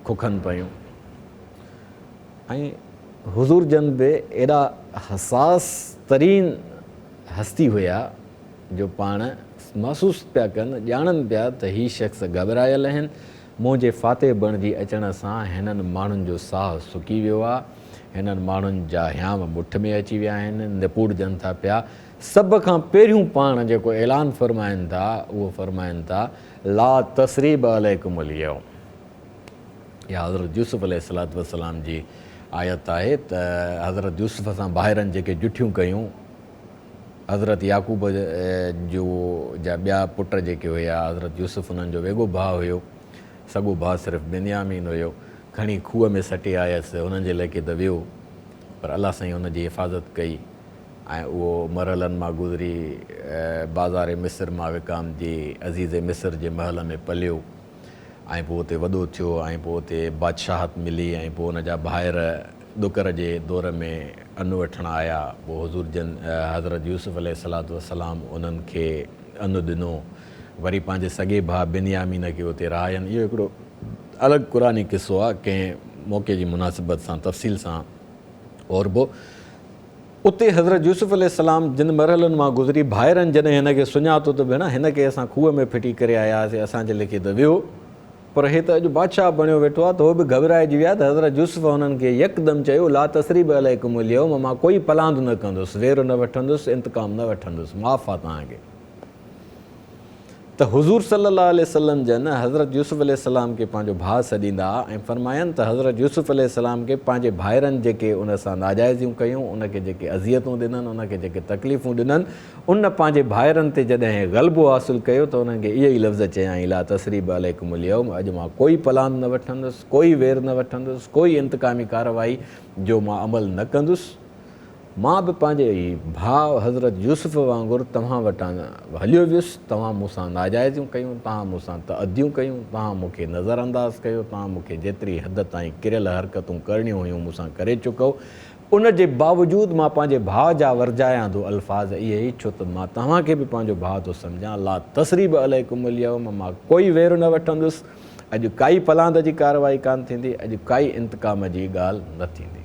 ککن پيون. ۽ حضور جن به ايڏا حساس ترين هستي هيا جو پاڻ محسوس پيا ڪن، ڄاڻن پيا ته هي شخص گهٻرايل آهن، منهنجي فاتح بڻجي اچڻ سان هنن ماڻهن جو ساهه سڪي ويو آ، هنن ماڻهن جا هيانء مٺ ۾ اچي ويا آهن، نپوڙجن ٿا پيا. سڀ کان پهريون پاڻ جيڪو اعلان فرمائن ٿا، اهو فرمائن ٿا، لا تثريب عليڪم اليوم. اها حضرت يوسف عليه الصلوة والسلام جي آيت آهي ته حضرت يوسف سان ڀائرن جيڪي جٺيون ڪيون، حضرت يعقوب جو جا ٻيا پٽ جيڪي هيا، حضرت يوسف انهن جو ويڳو ڀاء هيو، سڳو ڀاء صرف بنيامين هيو. کڻي کوهه ۾ سٽي آيس. هنن جي ليکي ته ويو، پر الله سائين هن جي حفاظت ڪئي ۽ اهو مرحلن مان گذري بازار مصر مان وڪامجي عزيز مصر جي محل ۾ پليو ۽ پوء اتي وڏو ٿيو ۽ پوء اتي بادشاهت ملي ۽ پوء ان جا ڀائر ڏڪر جي دور ۾ ان وٺڻ آيا. پوء حضور جن حضرت يوسف عليه الصلوة والسلام انهن کي ان ڏنو. وري پنهنجي سڳي ڀاء بنيامين کي اتي رهاين. اهو هڪڙو الڳ قرآني قصو آهي، ڪنهن موقعي جي مناسبت سان تفصيل سان اوربو. اتي حضرت يوسف عليه السلام جن مرحلن مان گذري ڀائرن جڏهن هن کي سڃاتو ته ڀيڻا هن کي اسان کوهه ۾ ڦٽي ڪري آيا هئاسين، اسان جي ليکي ته ويو، پر هي ته اڄ بادشاهه بڻيو ويٺو آهي ته هو به گهٻرائجي ويا ته حضرت يوسف هنن کي يڪدم چيو، لا تثريب عليڪم اليوم مان ڪوئي پلاند نه ڪندس، وير نه وٺندس، انتقام نه وٺندس، معاف آ توهان کي. ته حضور صلّي الله عليه وسلّم جن حضرت يوسف عليه السّلام کي پنهنجو ڀاء سڏيندا ۽ فرماين ته حضرت يوسف عليه السّلام کي پنهنجي ڀائرن جيڪي ان سان ناجائزيون ڪيون، ان کي جيڪي اذيتون ڏنن، ان کي جيڪي تڪليفون ڏنن، ان پنهنجي ڀائرن تي جڏهن غلبو حاصل ڪيو ته انهن کي اهي ئي لفظ چيائين لا تثريب عليڪم اليوم اڄ مان ڪوئي پلاند نه وٺندس، ڪوئي وير نه وٺندس، ڪوئي انتقامي ڪارروائي جو مان عمل نه ڪندس. مان به پنهنجي ڀاء حضرت يوسف وانگر توهان وٽان هليو ويس، توهان مون سان ناجائزيون ڪيون، توهان مون سان تعديون ڪيون، توهان مون کي نظرانداز ڪيو، توهان مون کي جيتري حد تائين ڪريل حرڪتون ڪرڻيون هيون مون سان ڪري چڪؤ، ان جي باوجود مان پنهنجي ڀاء جا ورجايان ٿو الفاظ اهي ئي، ڇو ته مان توهان کي به پنهنجو ڀاء ٿو سمجهان، لا تثريب عليڪم اليوم، مان ڪوئي وير نه وٺندس. اڄ ڪائي پلاند جي ڪارروائي ڪانه ٿيندي، اڄ ڪائي انتقام جي ڳالهه نه ٿيندي.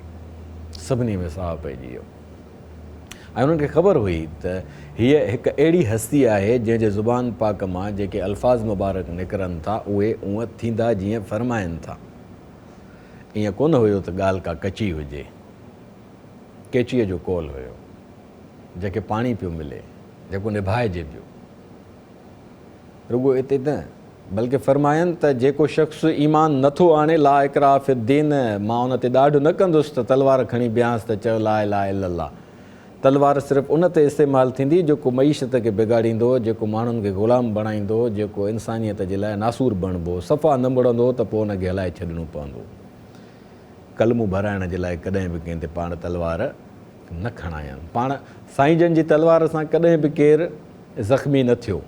سڀني ۾ ساهه پئجي ويو ۽ انهن کي خبر هئي ته هيء هڪ اهڙي هستي آهي جنهن جي زبان پاڪ مان جيڪي الفاظ مبارڪ نڪرن ٿا اهي اونء ٿيندا جيئن فرمائن ٿا. ائين ڪونه هيو ته ڳالهه ڪا ڪچي هجي. ڪيچيء جو قول هيو. جنهن کي پاڻي پيو ملي، جيڪو نڀائجي پيو. رڳو اتي نه بلڪه فرمائن ته جيڪو شخص ايمان نه ٿو آڻي لا اڪراه في الدين مان ان تي ڏاڍ نه ڪندس ته تلوار کڻي بيهانس ته چئو لا اله الا الله. تلوار صرف ان تي استعمال ٿيندي جيڪو معيشت کي بگاڙيندو، جيڪو ماڻهن کي غلام بڻائيندو، جيڪو انسانيت جي لاء ناسور بڻبو، صفا نه مڙندو ته پوء ان کي هلائي ڇڏڻو پوندو. ڪلمو ڀرائڻ جي لاء ڪڏهن به ڪنهن تي پاڻ تلوار نه کڻايان. پاڻ سائين جن جي تلوار سان ڪڏهن به ڪير زخمي نه ٿيو.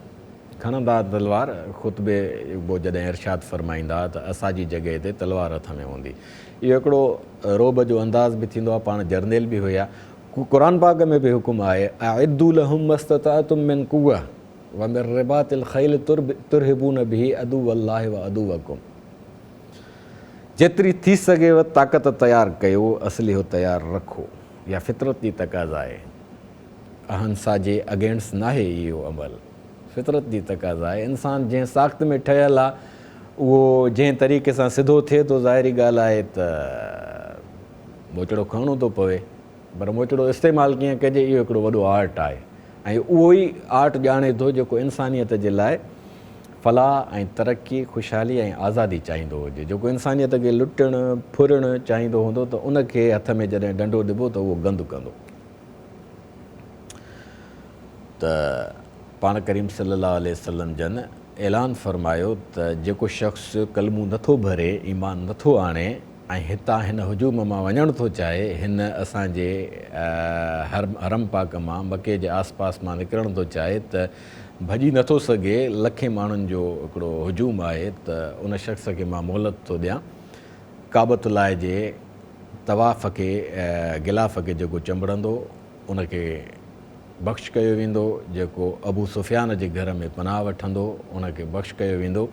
کڻندا ها تلوار، خطبي بو جڏهن ارشاد فرمائيندا ها ته عصا جي جڳهه تي تلوار هٿ ۾ هوندي. اهو هڪڙو رعب جو انداز به ٿيندو آهي، پاڻ جرنيل به هيا. قرآن پاڪ ۾ به حڪم آهي، اعدوا لهم ما استطعتم من قوة ومن رباط الخيل ترهبون به عدو الله وعدوڪم. جيتري ٿي سگهيو طاقت تيار ڪيو، اسلحو تيار رکو. اها فطرت جي تقاضا آهي. اهنسا جي اگينسٽ ناهي اهو عمل. فطرت جي تقاضا آهي. انسان جنهن ساخت ۾ ٺهيل آهي، اهو جنهن طريقي سان سڌو ٿئي ٿو، ظاهري ڳالهه آهي ته موچڙو کڻڻو ٿو پوي. پر موچڙو استعمال ڪيئن ڪجي، اهو هڪڙو وڏو آرٽ آهي ۽ اهو ئي آرٽ ڄاڻي ٿو جيڪو انسانيت جي لاء فلاح ۽ ترقي، خوشحالي ۽ آزادي چاهيندو هجي. جيڪو انسانيت کي لٽڻ، ڦرڻ چاهيندو هوندو ته ان کي هٿ ۾ جڏهن ڏنڊو ڏبو ته اهو گند ڪندو. ته پاڻ ڪريم صلي الله عليه وسلم جن اعلان فرمايو ته جيڪو شخص ڪلمو نه ٿو ڀري، ايمان نه ٿو آڻي ۽ هتان هن هجوم مان وڃڻ ٿو چاهي، هن اسان جي حرم پاڪ مان، مڪي جي آس پاس مان نڪرڻ ٿو چاهي ته ڀڄي نه ٿو سگهي، لکين ماڻهن جو هڪڙو هجوم آهي ته ان شخص کي مان مهلت ٿو ڏيان، ڪعبة الله جي طواف کي، غلاف کي جيڪو چنبڙندو، ان کي بخش ڪيو ويندو، جيڪو ابو سفيان جي گهر ۾ پناهه وٺندو، ان کي بخش ڪيو ويندو.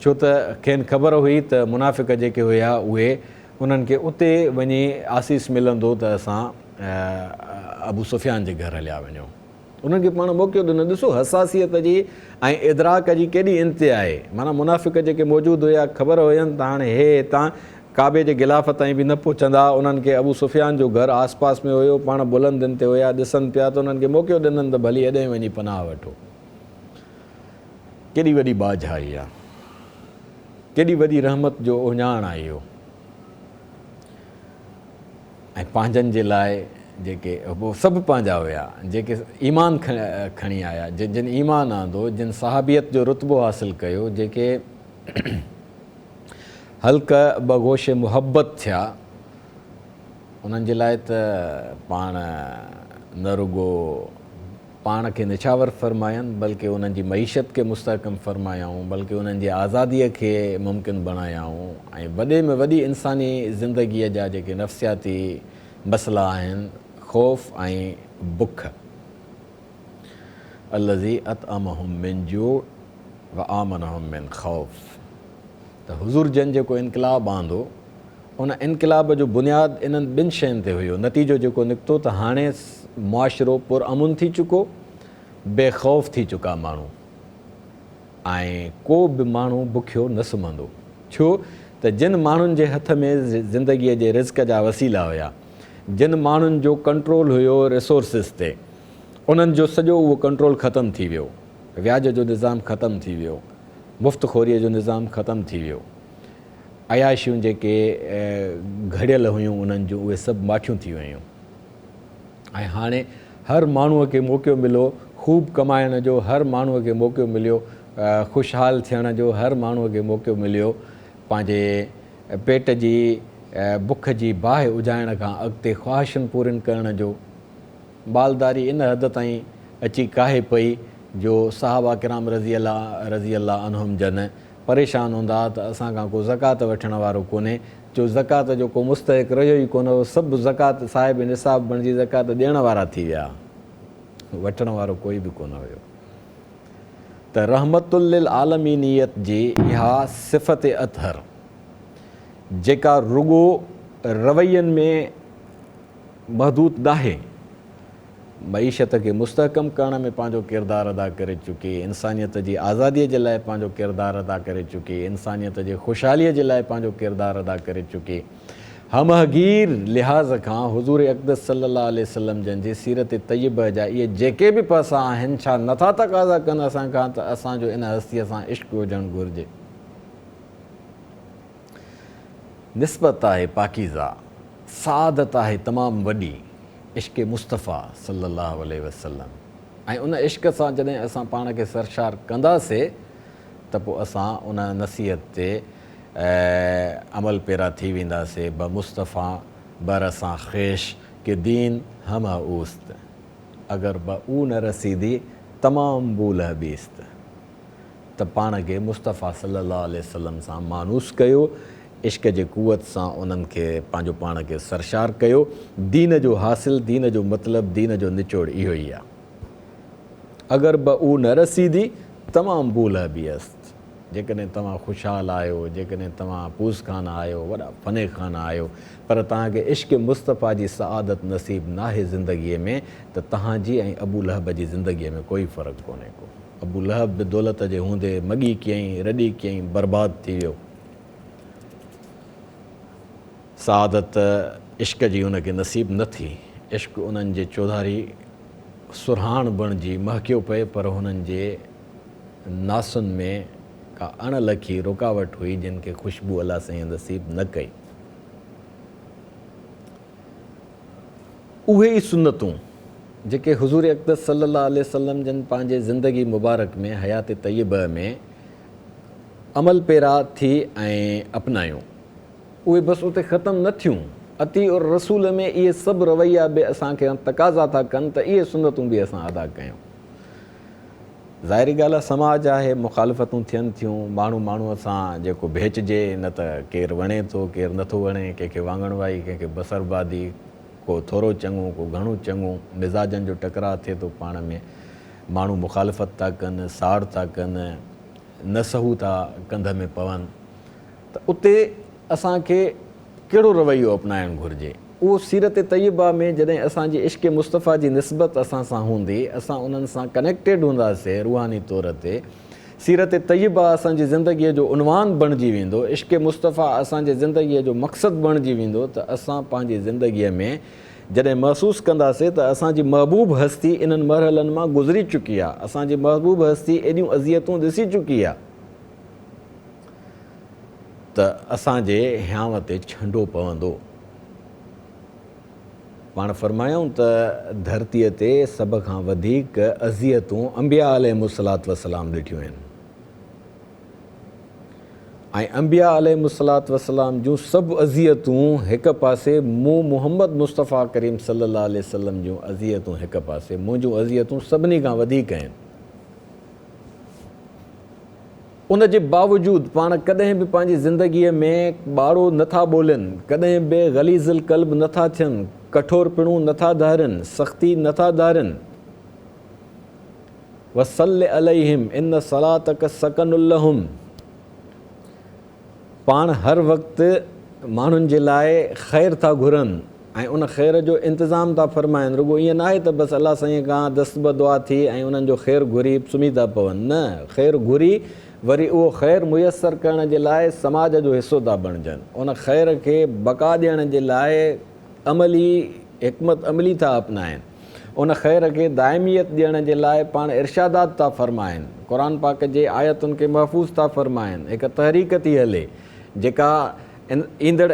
ڇو ته کين خبر هئي ته منافق جيڪي هيا، اهي انهن کي اتي وڃي آسيس ملندو ته اسان ابو سفيان جي گهر هليا وڃون. انهن کي پاڻ موقعو ڏنو. ڏسو حساسيت جي ۽ ادراڪ جي ڪيڏي انتها آهي. معنيٰ منافق جيڪي موجود هيا، خبر هين ته هاڻي هي هتان ڪعبي جي غلاف تائين به نه پهچندا. انهن کي ابو سفيان جو گهر آس پاس ۾ هيو. پاڻ بلندين تي هيا، ڏسن پيا ته انهن کي موقعو ڏنن ته ڀلي اڏهين وڃي پناهه وٺو. ڪيڏي وڏي ٻاجهه آهي اها. ڪيڏي وڏي رحمت جو اهڃاڻ آهي اهو. ۽ پنهنجن جي لاء جيڪي سڀ پنهنجا هيا، جيڪي ايمان کڻي آيا، جن ايمان آندو، جن صحابيت جو رتبو حاصل ڪيو، جيڪي. حلقه بغوش محبت ٿيا، انهن جي لاء ته پاڻ نه رڳو پاڻ کي نڇاور فرماين بلڪه انهن جي معيشت کي مستحڪم فرمايائون بلڪه انهن جي آزاديء کي ممڪن بڻايائون ۽ وڏي ۾ وڏي انساني زندگيء جا جيڪي نفسياتي مسئلا آهن خوف ۽ بک الذي اطعمهم من جوع وآمنهم من خوف ته حضور جن جيڪو انقلاب آندو ان انقلاب جو بنياد انهن ٻن شين تي هيو، نتيجو جيڪو نڪتو ته هاڻي معاشرو پر امن ٿي چڪو، بي خوف ٿي چڪا ماڻهو ۽ ڪو به ماڻهو بکيو نه سمهندو، ڇو ته جن ماڻهن جي هٿ ۾ زندگيء جي رزق جا وسيلا هيا، جن ماڻهن جو ڪنٽرول هيو ريسورسز تي، انهن جو سڄو اهو ڪنٽرول ختم ٿي ويو، وياج جو نظام ختم ٿي ويو، مفت خوريء جو نظام ختم ٿي ويو. عياشيون جيڪي گهڙيل هيون انهن جون اهي سڀ ماٺيون ٿي ويون ۽ هاڻي هر ماڻهوء کي موقعو مليو خوب ڪمائڻ جو، هر ماڻهوء کي موقعو مليو خوشحال ٿيڻ جو، هر ماڻهوء کي موقعو مليو پنهنجي پيٽ جي بک جي باهه اجهائڻ کان اڳتي خواهشن پورين ڪرڻ جو. مالداري ان حد تائين اچي ڪاهي پئي جو صحابه ڪرام رضي الله رضي الله عنهم جن پريشان هوندا ها ته اسان کان ڪو زڪوات وٺڻ وارو ڪونهي، جو زڪوات جو ڪو مستحق رهيو ئي ڪونه هو، سڀ زڪوات صاحب نصاب بڻجي زڪوات ڏيڻ وارا ٿي ويا، وٺڻ وارو ڪوئي به ڪونه هيو. ته رحمت للعالمينيت جي اها صفت اطهر جيڪا رڳو روين ۾ محدود ناهي، معيشت کي مستحڪم ڪرڻ ۾ پنهنجو ڪردار ادا ڪري چڪي، انسانيت جي آزادي جي لاء پنهنجو ڪردار ادا ڪري چڪي، انسانيت جي خوشحالي جي لاء پنهنجو ڪردار ادا ڪري چڪي. همهگير لحاظ کان حضور اقدس صلي الله عليه وسلم جن جي سيرت طيبه جا اهي جيڪي به پاسا آهن ڇا نٿا تقاضا ڪن اسان کان ته اسان جو ان هستيء سان عشق هجڻ گهرجي. نسبت آهي پاڪيزه، سعادت آهي تمام وڏي، عشق مصطفيٰ صلّي اللّٰه عليه وسلّم ۽ ان عشق سان جڏهن اسان پاڻ کي سرشار ڪنداسي ته پوء اسان ان نصيحت تي عمل پيرا ٿي وينداسي بمصطفيٰ برسان خويش ڪه دين همه اوست اگر به او نه رسيدي تمام بوله بيست. ته پاڻ کي مصطفيٰ صلّي اللّٰه عليه وسلّم سان مانوس ڪيو، عشق جي قوت سان انهن کي پنهنجو پاڻ کي سرشار ڪيو، دين جو حاصل، دين جو مطلب، دين جو نچوڙ اهو ئي آ. اگر به او نه رسيدي تمام بوله به است. جيڪڏهن توهان خوشحال آهيو، جيڪڏهن توهان پوز خانه آهيو، وڏا فني خانه آهيو، پر توهان کي عشق مصطفيٰ جي سعادت نصيب ناهي زندگيء ۾ ته توهان جي ۽ ابو لهب جي زندگيء ۾ ڪوئي فرق ڪونهي ڪو. ابو لهب به دولت جي هوندي مڳي ڪيائين، رڏي ڪيائين، برباد ٿي ويو. سعادت عشق جي هن کي نصيب نه ٿي. عشق انهن جي چوڌاري سرهاڻ بڻجي مهڪيو پئي پر هنن جي ناسن ۾ ڪا اڻ لکي رڪاوٽ هئي جن کي خوشبو الله سائينء نصيب نه ڪئي. اهي ئي سنتون جيڪي حضور اقدس صلي الله عليه وسلم جن پنهنجي زندگي مبارڪ ۾ حيات طيبه ۾ عمل پيرا ٿي ۽ اپنايون اهي بس اتي ختم نه ٿيون، اطيع الرسول ۾ اهي سڀ رويا به اسان کي تقاضا ٿا ڪن ته اهي سنتون به اسان ادا ڪيون. ظاهري ڳالهه آهي سماج آهي مخالفتون ٿين ٿيون ماڻهو ماڻهوء سان جيڪو ڀيچجي نه ته ڪير وڻي ٿو ڪير نٿو وڻي ڪنهن کي واڱڻ وائي ڪنهن کي بصر بادي ڪو ٿورو چڱو ڪو گهڻو چڱو مزاجن جو ٽڪراء ٿئي ٿو پاڻ ۾ ماڻهو مخالفت ٿا ڪن ساڙ ٿا ڪن نه سهو ٿا ڪنڌ ۾ پون ته اتي اسان کي ڪهڙو رويو اپنائڻ گهرجي؟ اهو سيرت طيبه ۾ جڏهن اسان جي عشق مصطفيٰ جي نسبت اسان سان هوندي، اسان انهن سان ڪنيڪٽيڊ هونداسين روحاني طور تي، سيرت طيبه اسان جي زندگيء جو عنوان بڻجي ويندو، عشق مصطفيٰ اسان جي زندگيء جو مقصد بڻجي ويندو ته اسان پنهنجي زندگيء ۾ جڏهن محسوس ڪنداسين ته اسان جي محبوب هستي انهن مرحلن مان گذري چڪي آهي، اسان جي محبوب هستي ايڏيون اذيتون ڏسي چڪي آهي. ته اسان جي هيانء تي ڇنڊو پوندو. پاڻ فرمايائون ته ڌرتيء تي سڀ کان وڌيڪ اذيتون انبياء عليهم الصلوة والسلام ڏٺيون آهن. ۽ انبياء عليهم الصلوة والسلام جون سڀ اذيتون هڪ پاسي، مون محمد مصطفيٰ ڪريم صلي الله عليه وسلم جون اذيتون هڪ پاسي، منهنجون اذيتون سڀني کان وڌيڪ آهن. ان جي باوجود پاڻ ڪڏهن به پنهنجي زندگيء ۾ ٻاڙو نه ٿا ٻولين، ڪڏهن به غليظ القلب نه ٿا ٿين، ڪٺورپڻو نه ٿا ڌارين، سختي نه ٿا ڌارين. وصل عليهم ان صلاتک سڪن لهم پاڻ هر وقت ماڻهن جي لاء خير ٿا گهرن ۽ ان خير جو انتظام ٿا فرمائن رڳو ائين ناهي ته بس الله سائين کان دست بدعا ٿي ۽ انهن جو خير گهري سمهي ٿا پون نه خير گهري وري اهو خير ميسر ڪرڻ جي لاء سماج جو حصو ٿا بڻجن ان خير کي بقا ڏيڻ جي لاء عملي حڪمت عملي ٿا اپنائن. ان خير کي دائميت ڏيڻ جي لاء پاڻ ارشادات ٿا فرمائن، قرآن پاڪ جي آيتن کي محفوظ ٿا فرمائن، هڪ تحريڪ ٿي هلي جيڪا ايندڙ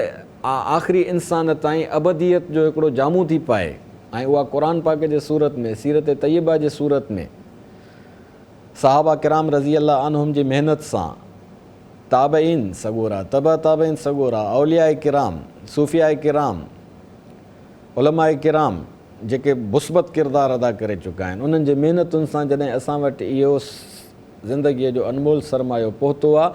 آخري انسان تائين ابديت جو هڪڙو جامو ٿي پائي ۽ اها قرآن پاڪ جي صورت ۾ سيرت طيبه جي صورت ۾ صحابه ڪرام رضي الله عنهم جي محنت سان تابعين سڳورا، تبع تابعين سڳورا، اولياء ڪرام، صوفياء ڪرام، علماء ڪرام جيڪي مثبت ڪردار ادا ڪري چڪا آهن انهن جي محنتن سان جڏهن اسان وٽ اهو زندگيء جو انمول سرمايو پهتو آ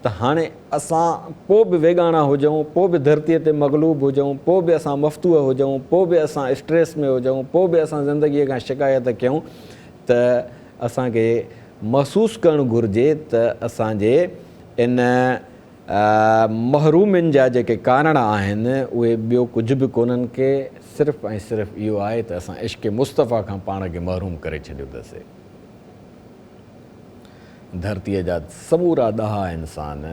ته هاڻي اسان پوء به ويڳاڻا هجون، پوء به ڌرتيء تي مغلوب هجون، پوء به اسان مفتوح هجون، پوء به اسان اسٽريس ۾ هجون، پوء به اسان زندگيء کان شڪايت ڪيون ته اسان کي محسوس ڪرڻ گهرجي ته اسان جي ان محرومين جا جيڪي ڪارڻ آهن اهي ٻيو ڪجهه به ڪونهن ڪي صرف ۽ صرف اهو آهي ته اسان عشق مصطفيٰ کان پاڻ کي محروم ڪري ڇڏيو اٿسي. ڌرتيء جا سمورا ڏاها انسان،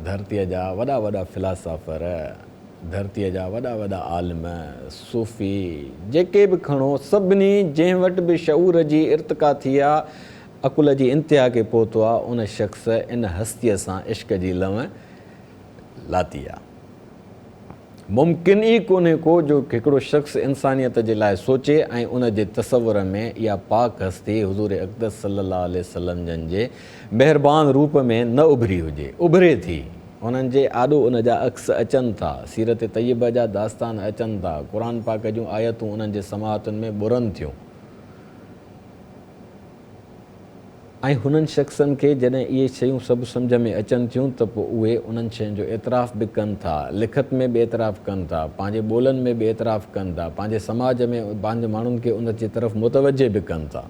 ڌرتيء جا وڏا وڏا فلاسافر، ڌرتيء جا وڏا وڏا عالم، صوفي، جيڪي به کڻو سڀني جنهن وٽ به شعور جي ارتقا ٿي آ، عقل جي انتها کي پهتو آ، ان شخص ان هستيء سان عشق جي لنء لاتي آ. ممڪن ئي ڪونهي ڪو جو هڪڙو شخص انسانيت جي لاء سوچي ۽ ان جي تصور ۾ اها پاڪ هستي حضور اقدس صلي الله عليه وسلم جن جي مهربان روپ ۾ نه اڀري هجي. اڀري ٿي. انهن جي آڏو ان جا عڪس اچن ٿا. سيرت طيبه جا داستان اچن ٿا. قرآن پاڪ جون آيتون انهن جي سماعتن ۾ ٻرن ٿيون. ۽ هنن شخصن کي جڏهن اهي شيون سڀ سمجهه ۾ اچن ٿيون ته پوء اهي انهن شين جو اعتراف به ڪن ٿا، لکت ۾ به اعتراف ڪن ٿا، پنهنجي ٻولن ۾ به اعتراف ڪن ٿا، پنهنجي سماج ۾ پنهنجي ماڻهن کي ان جي طرف متوجه به ڪن ٿا.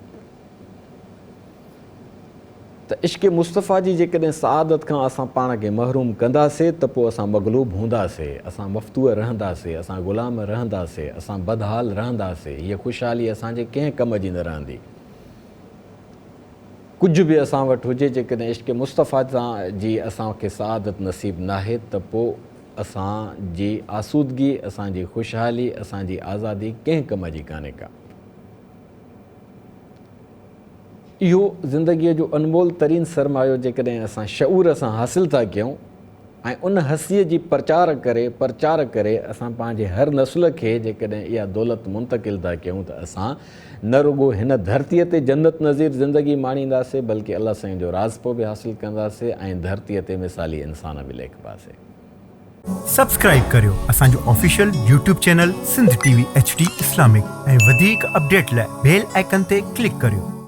ته عشق مصطفيٰ جي جيڪڏهن سعادت کان اسان پاڻ کي محروم ڪنداسي ته پوء اسان مغلوب هونداسي، اسان مفتوح رهنداسي، اسان غلام رهنداسي، اسان بدحال رهنداسي، هيء خوشحالي اسان جي ڪنهن ڪم جي نه رهندي. ڪجهه به اسان وٽ هجي جيڪڏهن عشق مصطفيٰ سان جي اسان کي سعادت نصيب ناهي ته پوء اسان جي آسودگي، اسان جي خوشحالي، اسان جي آزادي ڪنهن ڪم جي ڪانهي ڪا. اهو زندگيء جو انمول ترين سرمايو جيڪڏهن اسان شعور سان حاصل ٿا ڪيون ۽ ان هستيء جي پرچار ڪري پرچار ڪري اسان پنهنجي هر نسل کي جيڪڏهن اها دولت منتقل ٿا ڪيون ته اسان نه رڳو هن ڌرتيء تي جنت نظير زندگي ماڻينداسي بلڪه الله سائين جو راضپو به حاصل ڪنداسي ۽ ڌرتيء تي مثالي انسان به ليکباسي. سبسڪرائيب ڪريو اسان جو official YouTube channel Sindh T V H D Islamic ۽ وڌيڪ اپڊيٽ لاء بيل آئيڪن تي ڪلڪ ڪريو.